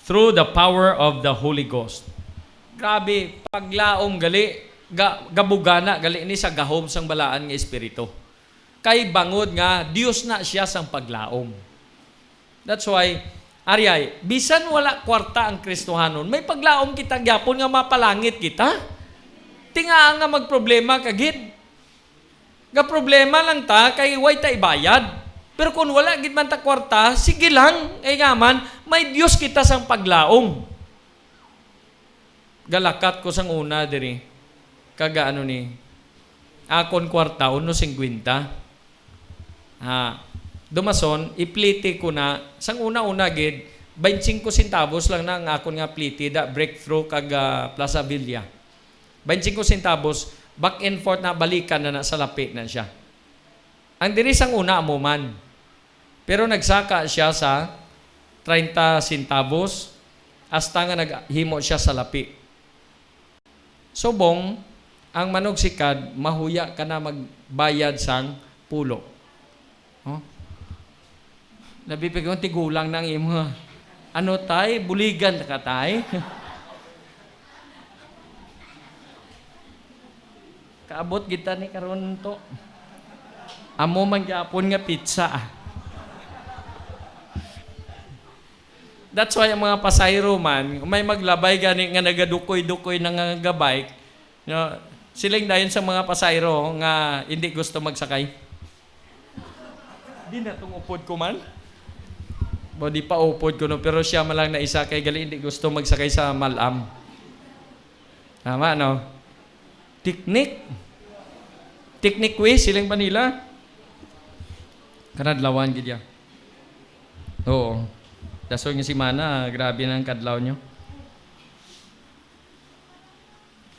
through the power of the Holy Ghost. Grabe, paglaom gali, ga-, gabugana gali ni sa gahom sang balaan nga espiritu. Kay bangod nga Dios na siya sang paglaom. That's why, ari ay, bisan wala kwarta ang Kristohanon, may paglaom kita gyapon nga mapalangit kita. Tingaa nga magproblema ka gid. Ga problema lang ta kay way ta ibayad. Pero kung wala gid man ta kwarta, sige lang, kay nga man, may Dios kita sang paglaom. Galakat ko sang una diri. Kaga ano ni, akon kwarta, uno singkwenta. Ha, dumason, ipliti ko na, sang una-una gid, Twenty-five centavos lang na ang akon nga plete, da, Breakthrough kag, ah, Plaza Villa. Twenty-five centavos, back and forth na, balikan na na, salapi na siya. Ang diri sang una amo man. Pero nagsaka siya sa treinta centavos hasta nga naghimo siya salapi. Subong, ang manugsikad, mahuya ka na magbayad sang pulo. Oh? Labi pa kung tigulang na ang imo, ha? Ano, tay? Buligan ta ka, tay? Kaabot kita ni karon to. Amo man gyapon nga pizza, ah. That's why ang mga pasayro man, may maglabay gani nga nagadukoy-dukoy na nga gabike, no? Siling dayon sa mga pasayro nga hindi gusto magsakay. Di na tong upod ko man. Ba, di pa upod ko, no, pero siya man lang na isa kay gali hindi gusto magsakay sa malam. Tama, no? Tiknik. Tiknik, we, siling pa nila. Kanadlawan gid ya. Oo. Dason nga semana, grabe na ang kadlaw nyo.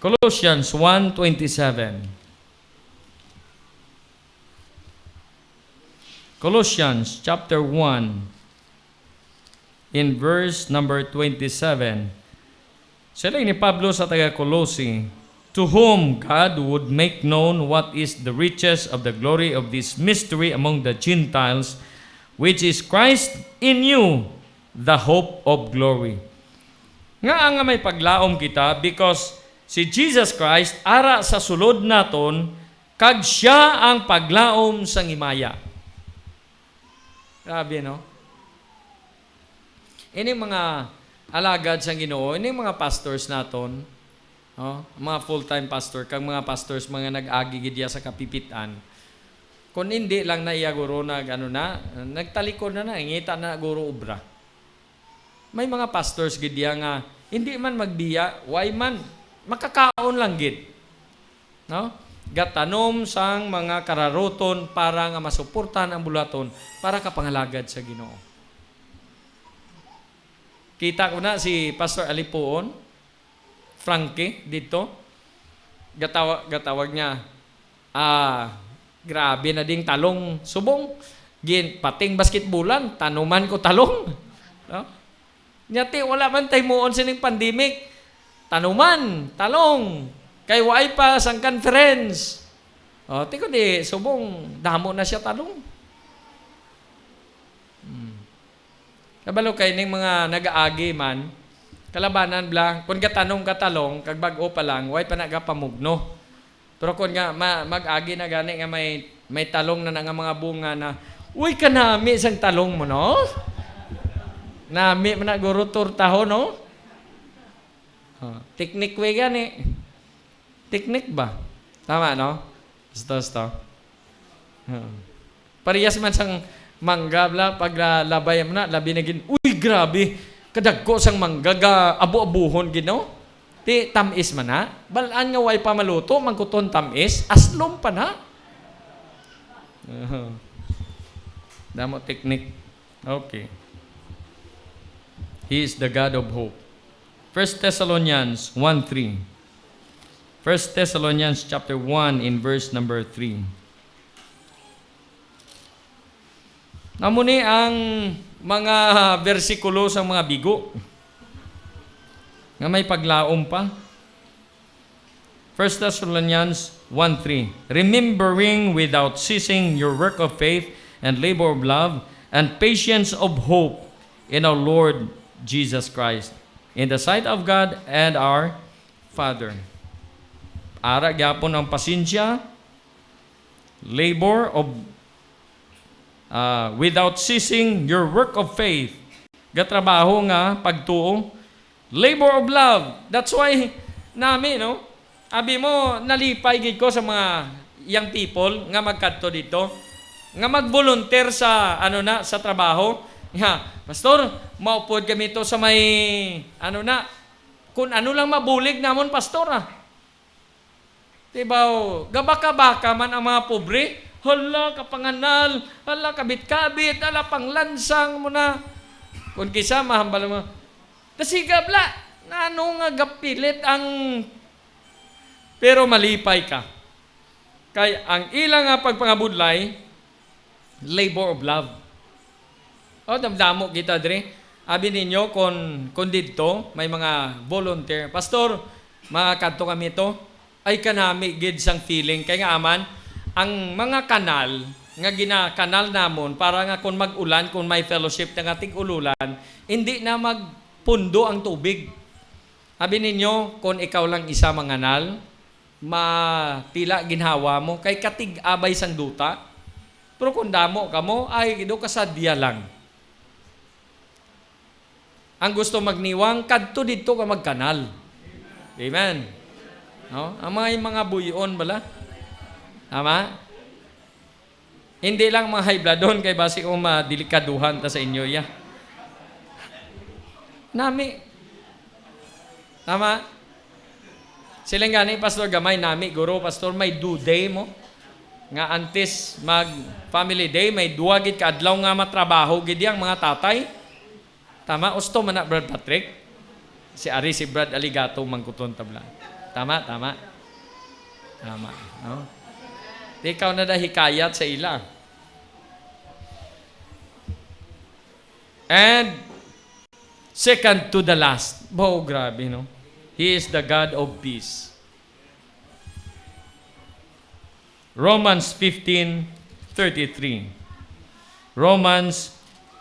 Colossians one twenty-seven. Colossians chapter one, in verse number twenty-seven. Siling ni Pablo sa taga-Colossae, "To whom God would make known what is the riches of the glory of this mystery among the Gentiles, which is Christ in you, the hope of glory." Nga nga may paglaom kita, because si Jesus Christ ara sa sulod naton, kag siya ang paglaom sang himaya. Grabe, no? Ini mga alagad sang Ginoo, ini mga pastors naton, no? Mga full-time pastor, kag mga pastors, mga nag-agi gid diya sa kapipit-an. Kung hindi lang na iya guro nag, ano na, nagtalikod na na, ngita na guro obra. May mga pastors gid diya nga hindi man magbiya, way man, makakaon lang gid. No? Gatanom sang mga kararuton para nga masuportahan ang buluhaton para kapangalagad sa Ginoo. Kita ko na si Pastor Alipuon, Frankie, dito. Gatawa-, gatawag niya, "Ah, grabe na ding talong subong. Gin, pating basketbulan, tanuman ko talong." No? Nya ti, wala man tay muon sining pandemic. Tanuman, talong. Kay waay pa sang conference. O, ti ko di, subong, damo na siya talong. Hmm. Kabalo kay ning mga nagaagi man, kalabanan bla, kung gatanom ka talong, kag bag-o pa lang, way pa nagapamugno. Pero kung nga, ma-, mag-agi na gani nga may, may talong na, na nga mga bunga na, uy, kanami sang talong mo, no? Nami man na guro tortaho, no? Oh, teknik way gani. Teknik ba? Tama, no? Gusto, gusto. Oo. Parehas man sang mangga, bla, pag la-, labay mo na, labi na gin, "Uy, grabe! Kadagko sang mangga, ga abo-abuhon gid, no?" Ti, tam-is man na. Bal-an nga way pa maluto, mangkuton tam-is, aslom pa na. Oo. Damo teknik. Okay. He is the God of hope. First Thessalonians one three. First Thessalonians chapter one in verse number three. Amo ni ang mga bersikulo sang mga bigo nga may paglaom pa. First Thessalonians one three, "Remembering without ceasing your work of faith and labor of love and patience of hope in our Lord Jesus Christ, in the sight of God and our Father." Ara gyapon ang pasensya, labor of, ah, without ceasing your work of faith. Gatrabaho nga pagtuo, labor of love. That's why nami, no? Abi mo, nalipay gid ko sa mga young people nga magkadto dito, nga mag-volunteer sa, ano na, sa trabaho. Nga, "Pastor, maupod kami to sa may, ano na, kung ano lang mabulig namon, Pastor, ah." Tibaw, gabaka-baka man ang mga pobre. Hala, kapanganal. Hala, kabit-kabit. Hala, panglansang mo na. Kung kisa, mahambal mo, "Dasiga bala, nano nga gapilit ang," pero malipay ka. Kay ang ila nga pagpangabudlay, labor of love. O, damdamo kita diri. Abi ninyo, kung, kung didto, may mga volunteer. "Pastor, makakadto kami to." Ay, kanami gid sang feeling. Kay nga aman, ang mga kanal nga ginakanal namon para nga kung mag-ulan, kung may fellowship na nga tig-ululan, hindi na magpundo ang tubig. Abi ninyo, kung ikaw lang isa manganal, mapila ginhawa mo, kay katig-abay sang duta. Pero kung damo kamo, ay, do kasadya lang. Ang gusto magniwang, kadto didto ka magkanal. Amen. No? Ang mga, mga buyon bala. Tama? Hindi lang mga high bloodon, kay basi ko madelikaduhan ta sa inyo, ya. Nami. Tama? Siling gani, Pastor, gamay nami, guro, Pastor, may due day mo. Nga antes mag family day, may duwa gid ka adlaw nga matrabaho gid yang mga tatay. Tama? Usto man na, Brad Patrick? Si ari, si Brad Aligato, mangkuton tabla. Tama, tama. Tama, no? Di ikaw na da hikayat sa ila. And second to the last. Wow, grabe, no? He is the God of peace. Romans fifteen thirty-three. Romans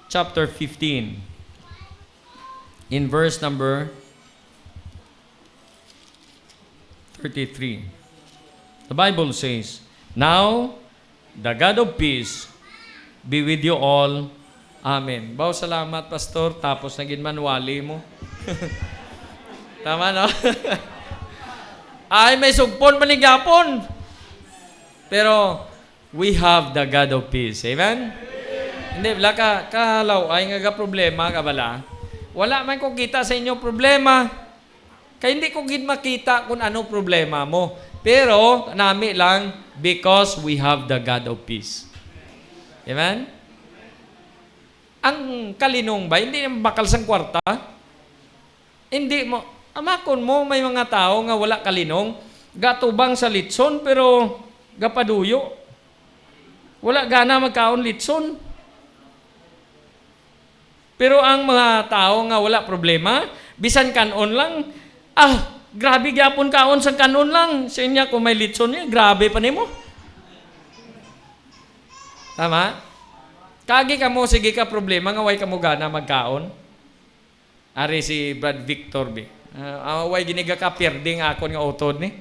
chapter fifteen, in verse number thirty-three. The Bible says, "Now the God of peace be with you all." Amen. Baw, salamat, Pastor. Tapos na gid man wali mo. Tama, no? Ay, may sugpon pa ni gapon. Pero, we have the God of peace. Amen? Hindi, wala ka, kalaw, ay nga problema ka bala. Wala man ko kita sa inyo problema. Kay hindi ko gid makita kung ano problema mo. Pero, nami lang, because we have the God of peace. Amen? Ang kalinong ba, hindi naman bakal sang kwarta? Hindi mo, amakon mo, may mga tao nga wala kalinong, gatubang sa litson, pero gapaduyo. Wala gana magkaon litson. Pero ang mga tao nga wala problema, bisan kan-on lang, "Ah, grabe gyapon kaon sang kan-on lang." Sa inya, kung may litson niya, grabe pa nimo. Tama? Kagi kamo, sige ka problema nga way kamo gana magkaon. Ari si Brad Victor, bi. Ah, ah, way gini ga ka pierde nga akon nga utod ni.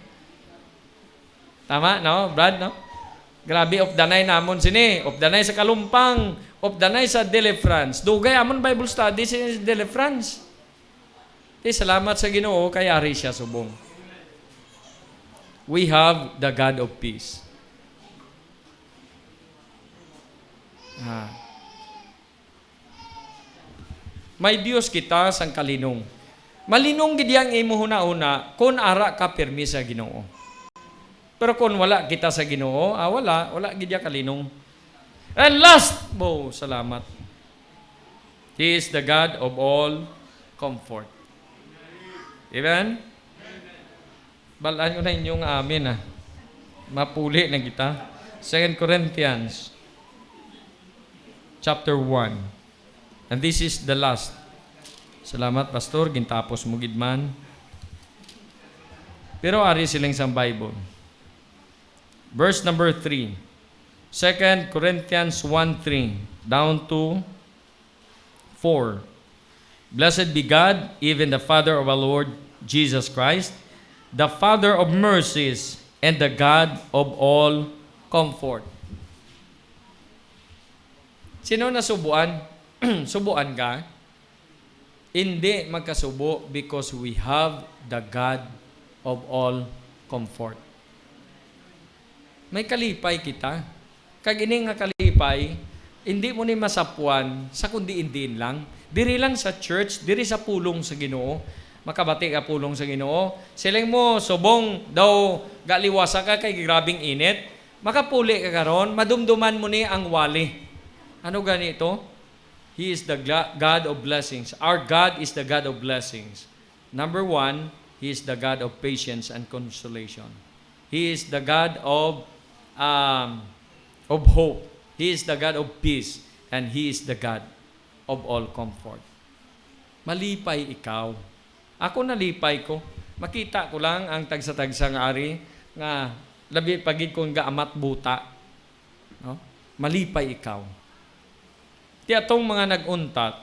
Tama, no, Brad, no? Grabe, updanay namon sini. Updanay sa Kalumpang, updanay sa Delifrance. Dugay amon Bible study sa Delifrance. Di, salamat sa Ginoo kay ari siya subong. We have the God of peace. Ah. May Dios kita sang kalinong. Malinong gid ang imo hunahuna kon ara ka pirmi sa Ginoo. Pero kon wala kita sa Ginoo, ah, wala, wala gid ya kalinong. And last, bo, salamat. He is the God of all comfort. Amen? Balaan ko na inyong amen, ah. Mapuli na kita. Second Corinthians chapter one. And this is the last. Salamat, Pastor. Gintapos mo gid man. Pero ari siling sang Bible. Verse number three. Second Corinthians one three down to four. Blessed be God, even the Father of our Lord Jesus Christ, the Father of mercies and the God of all comfort. Sino na subuan? Subuan ka? Hindi magkasubo because we have the God of all comfort. May kalipay kita. Kag ini nga kalipay, hindi mo ni masapwan sa kundi diin lang. Diri lang sa church, diri sa pulong sa Ginoo. Makabati ka pulong sa Ginoo. Siling mo, subong daw galiwasa ka kay grabing init. Makapuli ka karon, madumduman mo ni ang wali. Ano gani ito? He is the gla- God of blessings. Our God is the God of blessings. Number one, He is the God of patience and consolation. He is the God of, um, of hope. He is the God of peace. And He is the God of all comfort. Malipay ikaw. Ako nalipay ko. Makita ko lang ang tagsa-tagsa nga ari nga labi pa gid kung gaamat buta. No? Malipay ikaw. Ti atong mga nag-untat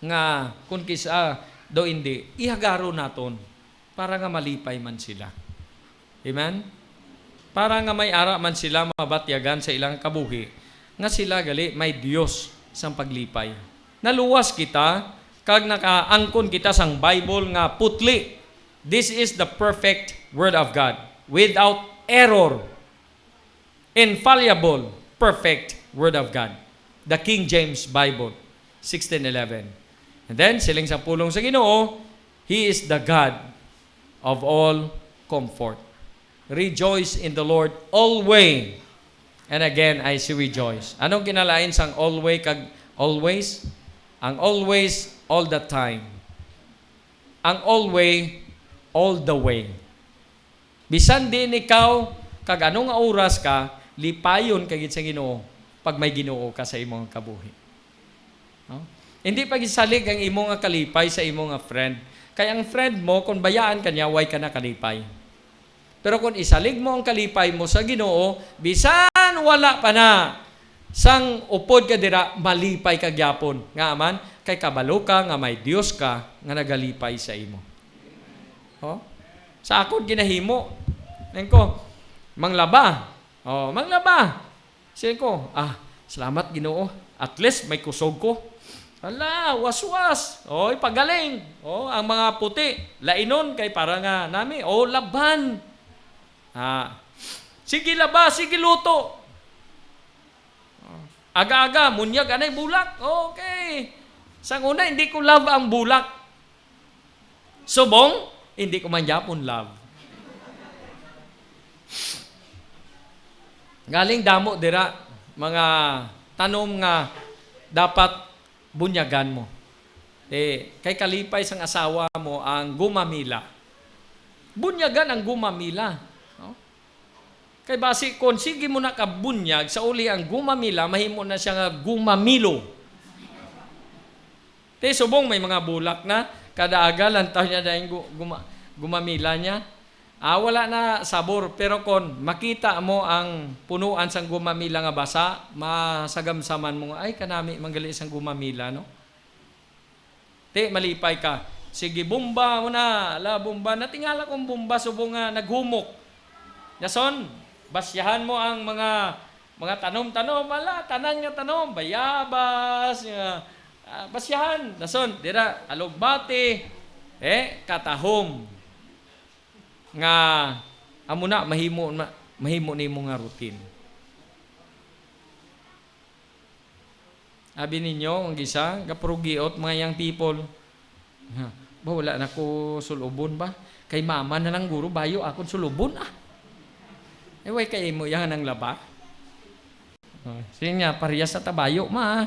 nga kung kis-a daw indi, ihagaro naton para nga malipay man sila. Amen? Para nga may ara man sila mabatyagan sa ilang kabuhi nga sila gali may Dios sang paglipay. Naluwas kita kag nakaangkon kita sang Bible nga putli. This is the perfect Word of God, without error. Infallible, perfect Word of God. The King James Bible, sixteen eleven. And then, siling sa pulong sa Ginoo, He is the God of all comfort. Rejoice in the Lord always. And again, I say rejoice. Anong kinalain sang always kag always? Ang always, all the time. Ang always, all the way. Bisan diin ikaw kag ano nga oras ka, lipayon ka gid sa Ginoo pag may Ginoo ka sa imong kabuhi. No? Hindi pag isalig ang imo nga kalipay sa imo nga friend. Kay ang friend mo, kung bayaan ka niya, way ka na kalipay. Pero kung isalig mo ang kalipay mo sa Ginoo, bisan wala pa na sang upod ka dira, malipay ka gyapon. Nga man, kay kabalo ka nga may Dios ka nga nagalipay sa imo. Oh? Sa akon ginahimo. Neng ko, manglaba. Oh, manglaba. Siling ko, "Ah, salamat, Ginoo. At least may kusog ko." Hala, waswas. Oy, pagaling. Oh, ang mga puti, lainon kay para nga nami. Oh, laban. Ah, sige laba, sige luto. Oh, aga-aga, munyag anay bulak. Okay. Sang una, hindi ko love ang bulak. Subong, hindi ko man gyapon love. Galing damo dira, mga tanom nga dapat bunyagan mo. Eh, kay kalipay sang asawa mo ang gumamila. Bunyagan ang gumamila. No? Kay basi, kung sige mo na kabunyag, sa uli ang gumamila, mahimo na siya nga gumamilo. Ti subong may mga bulak na, kada aga lantaw niya dahil gu-, guma-, gumamila niya. Ah, wala na sabor, pero kon makita mo ang punuan sang gumamila nga basa, masagamsaman mo nga, "Ay, kanami man gali sang gumamila, no?" Ti, malipay ka. Sige, bomba mo na. Ala, bomba. Natingala kong bomba, subong nga naghumok. Nason, basyahan mo ang mga, mga tanom-tanom. Ala, tanan nga tanom. Bayabas, nga, ah, basyahan. Nason, dira, alugbati. Eh, katahom. Nga, amo na, mahimo, ma-, mahimo nimo nga routine. Abi ninyo, ang isa, gapurugiot, mga young people. Ha, ba, wala na ko sulubon ba? Kay mama na lang guro, bayo akon sulubon, ah. Eh, way kay mo yan ang laba? Oh, sige niya, parehas sa tabayo, ma.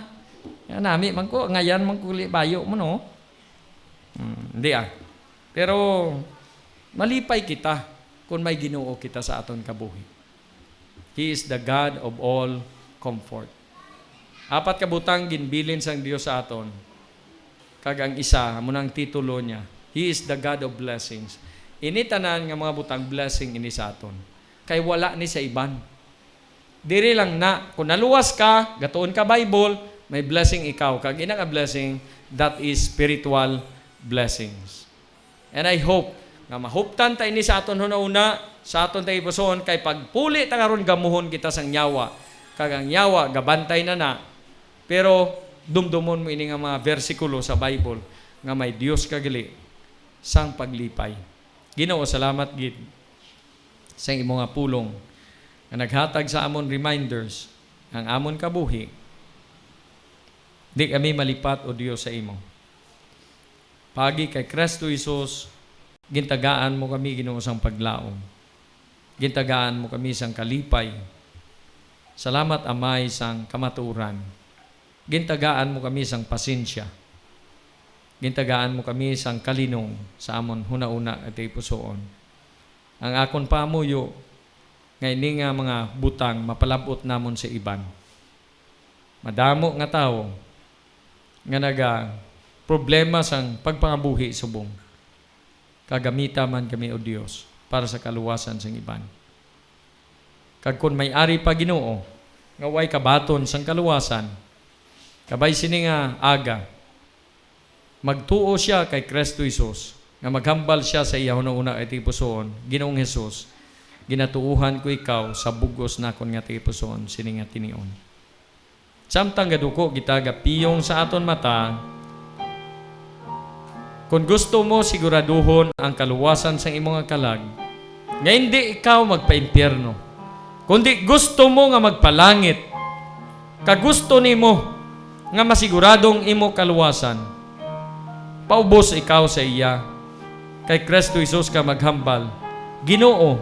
Yan, nami man ko, ngayan man ko li bayo mo, no? Hmm, hindi, ah. Pero, malipay kita kung may Ginoo kita sa aton kabuhi. He is the God of all comfort. Apat ka butang ginbilin sang Dios sa aton. Kag ang isa, amo na ang titulo niya, He is the God of blessings. Ini tanan nga mga butang, blessing ini sa aton. Kay wala ni sa iban. Diri lang na, kung naluwas ka, gatuon ka Bible, may blessing ikaw. Kag ina nga blessing, that is spiritual blessings. And I hope nga mahuptan ta ini sa aton hunahuna, sa aton tagipusoon, kay pagpuli ta karon gamuhon kita sang yawa, kag ang yawa gabantay na na. Pero dumdumon mo ini nga mga bersikulo sa Bible nga may Dios ka gali sang paglipay. Ginoo, salamat gid sa imo nga pulong nga naghatag sa amon reminders ang amon kabuhi. Di kami malipat, O Dios, sa imo. Paagi kay Kristo Jesus, gintagaan mo kami, Ginoo, sang paglaom. Gintagaan mo kami sang kalipay. Salamat, Amay, sang kamatuoran. Gintagaan mo kami sang pasensya. Gintagaan mo kami sang kalinong sa amon hunahuna nga tagipusoon. Ang akon pamuyo nga ini nga mga butang mapalab-ot namon sa iban. Madamo nga tawo nga naga problema sang pagpangabuhi subong. Kagamita man kami, O Dios, para sa kaluwasan sang iban. Kag kon may ari pa, Ginoo, nga way kabaton sang kaluwasan, kabay sini nga aga, magtuo sia kay Cristo Jesus, nga maghambal sia sa iya hunahuna kay tagipusoon, Ginoong Jesus, ginatuohan ko ikaw sa bug-os nakon nga tagipusoon sini nga tinion. Samtang gaduko kita gapiyong sa aton mata, kon gusto mo siguraduhon ang kaluwasan sang imo nga kalag, nga indi ikaw magpaimpyerno, kundi gusto mo nga magpalangit, kag gusto nimo nga masigurado ang imo kaluwasan, paubos ikaw sa iya, kay Cristo Jesus ka maghambal, Ginoo,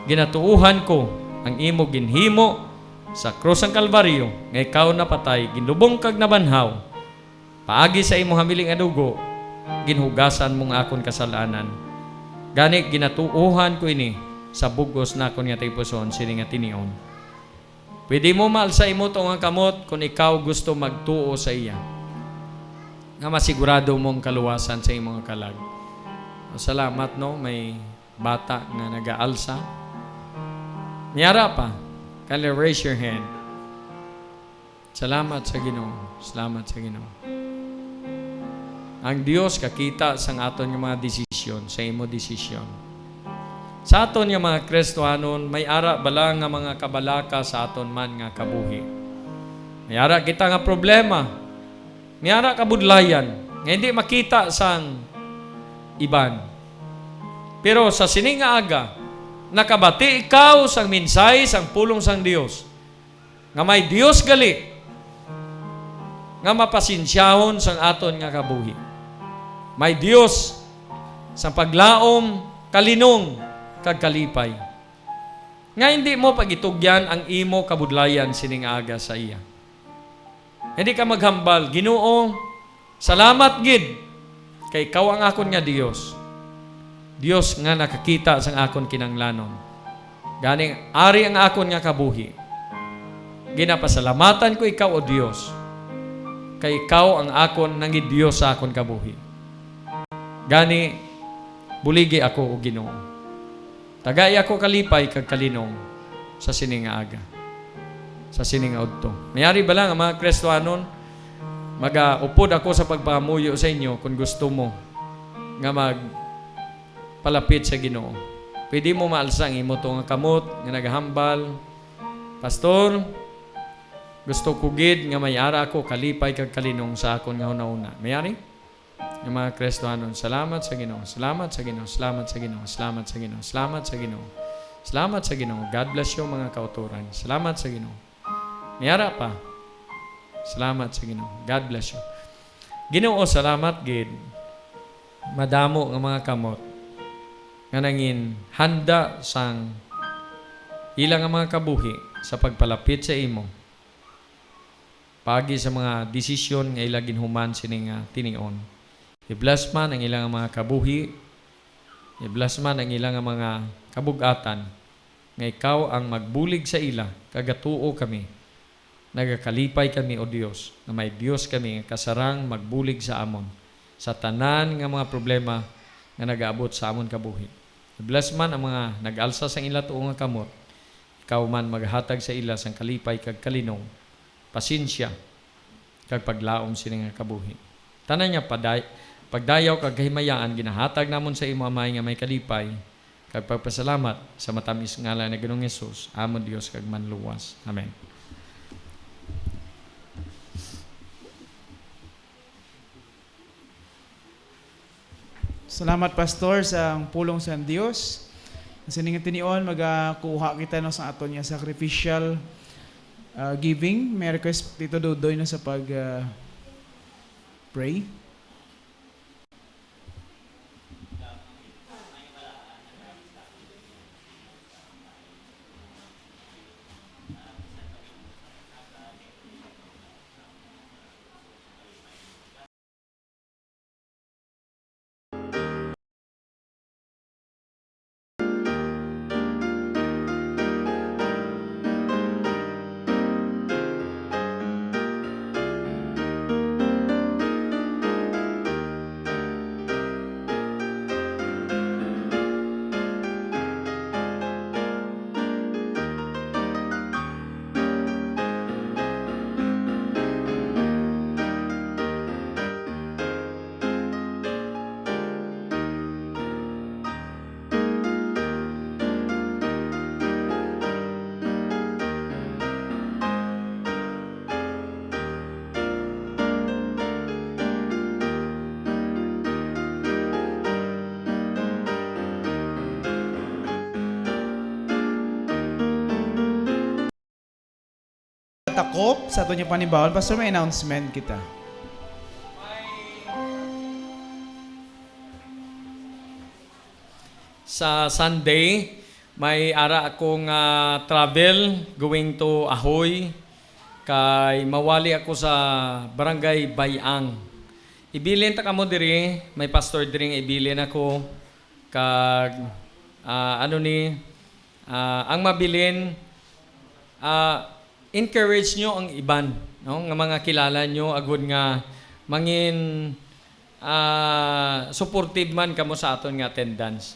ginatuohan ko ang imo ginhimo sa krus sang Kalbaryo, nga ikaw napatay, ginlubong kag nabanhaw. Paagi sa imo hamili nga dugo, ginhugasan mo nga akon kasalanan. Gani, ginatuohan ko ini sa bug-os nakon nga tagipusoon sini nga tinion. Pwede mo maalsa imo tuo nga kamot kon ikaw gusto magtuo sa iya, nga masigurado mo ang kaluwasan sa imo nga kalag. Salamat, no? May bata nga nagaalsa. May ara pa. Kindly raise your hand. Salamat sa Ginoo. Salamat sa Ginoo. Ang Dios kakita sang aton nga mga desisyon, sa imo desisyon. Sa aton nga mga Kristohanon, may ara bala nga mga kabalaka sa aton man nga kabuhi? May ara kita nga problema. May ara kabudlayan nga hindi makita sang iban. Pero sa sini nga aga, nakabati ikaw sang mensahe sang pulong sang Dios, nga may Dios gali nga mapasensyahon sang aton nga kabuhi. May Dios sang paglaom, kalinong, kag kalipay, nga hindi mo pagitugyan ang imo kabudlayan sini nga aga sa iya. Hindi ka maghambal, Ginoo, salamat gid, kay ikaw ang akon nga Dios, Dios nga nakakita sang akon kinahanglanon. Gani, ari ang akon nga kabuhi. Ginapasalamatan ko ikaw, O Dios, kay ikaw ang akon nangidios sa akon kabuhi. Gani, buligi ako, O Ginoo. Tagai ako kalipay kag kalinong sa sini nga aga, sa sini nga udto. May ari bala nga mga Kristohanon, magaupod ako sa pagpangamuyo sa inyo kon gusto mo nga magpalapit sa Ginoo. Pwede mo maalsa ang imo tuo nga kamot nga nagahambal, Pastor, gusto ko gid nga may ara ako kalipay kag kalinong sa akon nga hunahuna. May ari? Nga mga Kristohanon, salamat sa Ginoo, salamat sa Ginoo, salamat sa Ginoo, salamat sa Ginoo, salamat sa Ginoo, salamat sa Ginoo. God bless you, mga kautoran. Salamat sa Ginoo. May ara pa. Salamat sa Ginoo. God bless you. Ginoo, salamat gid. Madamo nga mga kamot nga nangin handa sang ila nga mga kabuhi sa pagpalapit sa imo. Paagi sa mga desisyon nga ila ginhuman sini nga tinion. I-bless man ang ila nga mga kabuhi, i-bless man ang ila nga mga kabug-atan, nga ikaw ang magbulig sa ila, kag gatuo kami. Nagakalipay kami, O Dios, nga may Dios kami nga kasarang magbulig sa amon, sa tanan nga mga problema nga nagaabot sa amon kabuhi. I-bless man ang mga nag-alsa sang ila tuo nga kamot, ikaw man maghatag sa ila sang kalipay kag kalinong, pasensya, kag paglaom sini nga kabuhi. Tanan nga paday-, pagdayaw kag kahimayaan ginahatag namon sa imo, Amay nga may kalipay, kag pagpasalamat sa matamis nga ngalan ni Ginoong Jesus, amon Dios kag Manluwas. Amen. Salamat, Pastor, sa pulong sa Dios. Sa sining tinion, magakuha kita, no, sa aton nga sacrificial, ah, giving. May request, Tito Dodoy, na sa pag, ah, pray. takop sa aton nga panimbawon, Pastor, may announcement kita. Sa Sunday, may ara ako nga travel going to Ahoy, kay mawali ako sa Barangay Bayang. Ibilin ta kamo diri, may pastor diri nga ibilin ako, kag, ah, ano ni, ah, ang mabilin, ah, encourage nyo ang iban, no, nga mga kilala nyo, agud nga mangin, ah, supportive man kamo sa aton nga attendance.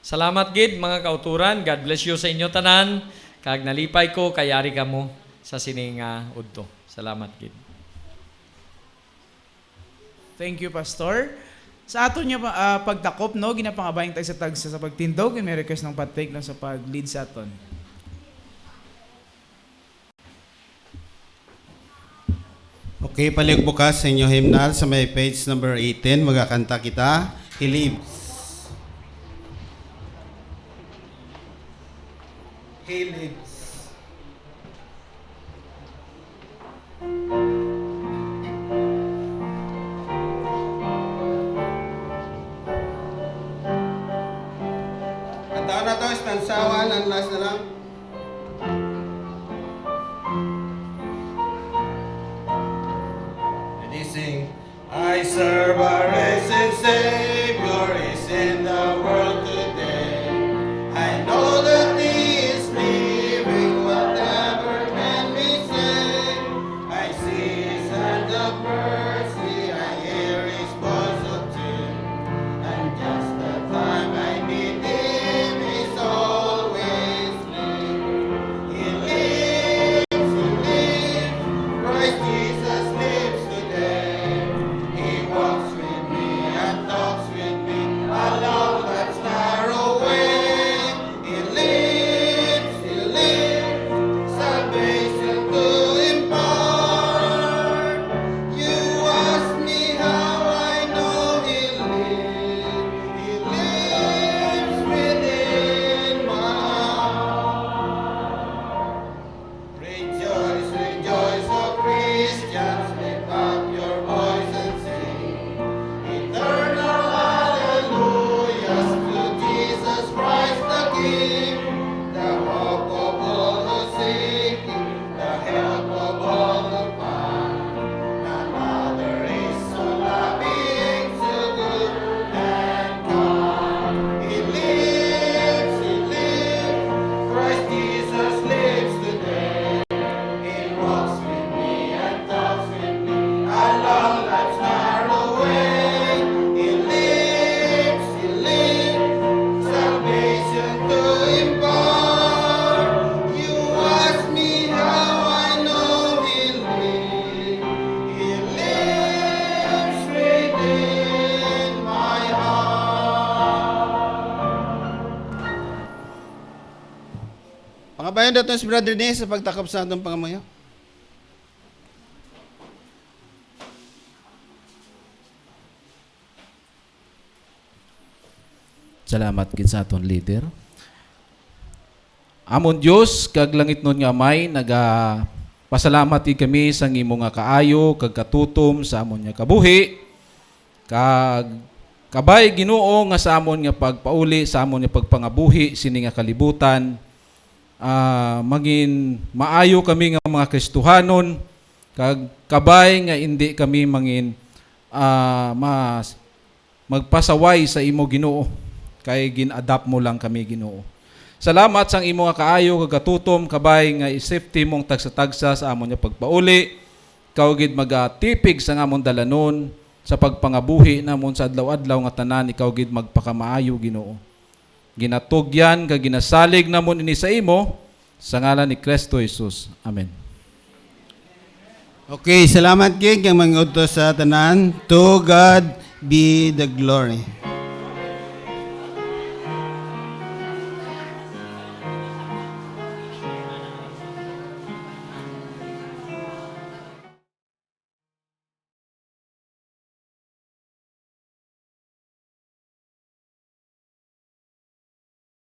Salamat gid, mga kauturan. God bless you sa inyo tanan. Kag nalipay ko kay ari kamo sa sini nga udto. Salamat gid. Thank you, Pastor. Sa aton nga, ah, pagtakop, no, ginapangabay ang tagsa-tagsa sa pagtindog, may request ng Patrick, no, sa pag-lead sa aton. Okay, paligbukas sa inyo hymnal sa may page number eighteen, magakanta kita. He lives. He lives. Kanta na to, estansawan, ang last na lang. And he sing, I serve a risen Savior, is in the world today. I know that he is living, whatever man may say. I see his hand of mercy, I hear his voice of tune. And just the time I need him, he's always near. He lives, he lives, Christ Jesus lives today. He walks with me and talks with me along life's narrow way. He lives, he lives, salvation to impart. You ask me how I know he lives. He lives within my heart. Rejoice, rejoice, O Christians, lift up your voice and sing eternal hallelujahs to Jesus Christ the King, the hope of all who seek him, the help of all who find. Another is so loving, so good and kind. He lives, he lives, Christ Jesus lives today. He walks with me and talks with me along life's narrow way. He lives, he lives, salvation to impart. You ask me how I know he lives. He lives within my heart. Pangabayan naton si Brother Dennis sa pagtakop sa atong pangamuyo. Salamat gid sa aton leader. Amon Dios kag langitnon nga Amay, nagapasalamat gid kami sang imo nga kaayo kag katutom sa amon nga kabuhi. Kag kabay, Ginoo, nga sa amon nga pagpauli, sa amon nga pagpangabuhi sini nga kalibutan, ah, mangin maayo kami nga mga Kristohanon, kag kabay nga indi kami mangin, ah, mas magpasaway sa imo, Ginoo, kay gin-adapt mo lang kami, Ginoo. Salamat sang imo nga kaayo kag katutom, kabay nga i-safety mo ang tagsa-tagsa sa amon nga pagpauli. Ikaw gid magatipig sang amon dalanon sa pagpangabuhi namon sa adlaw-adlaw nga tanan. Ikaw gid magpakamaayo, Ginoo. Ginatugyan kag ginasalig namon ini sa imo, sa ngalan ni Cristo Jesus. Amen. Okay, salamat gid kag mangudto sa tanan. To God be the glory.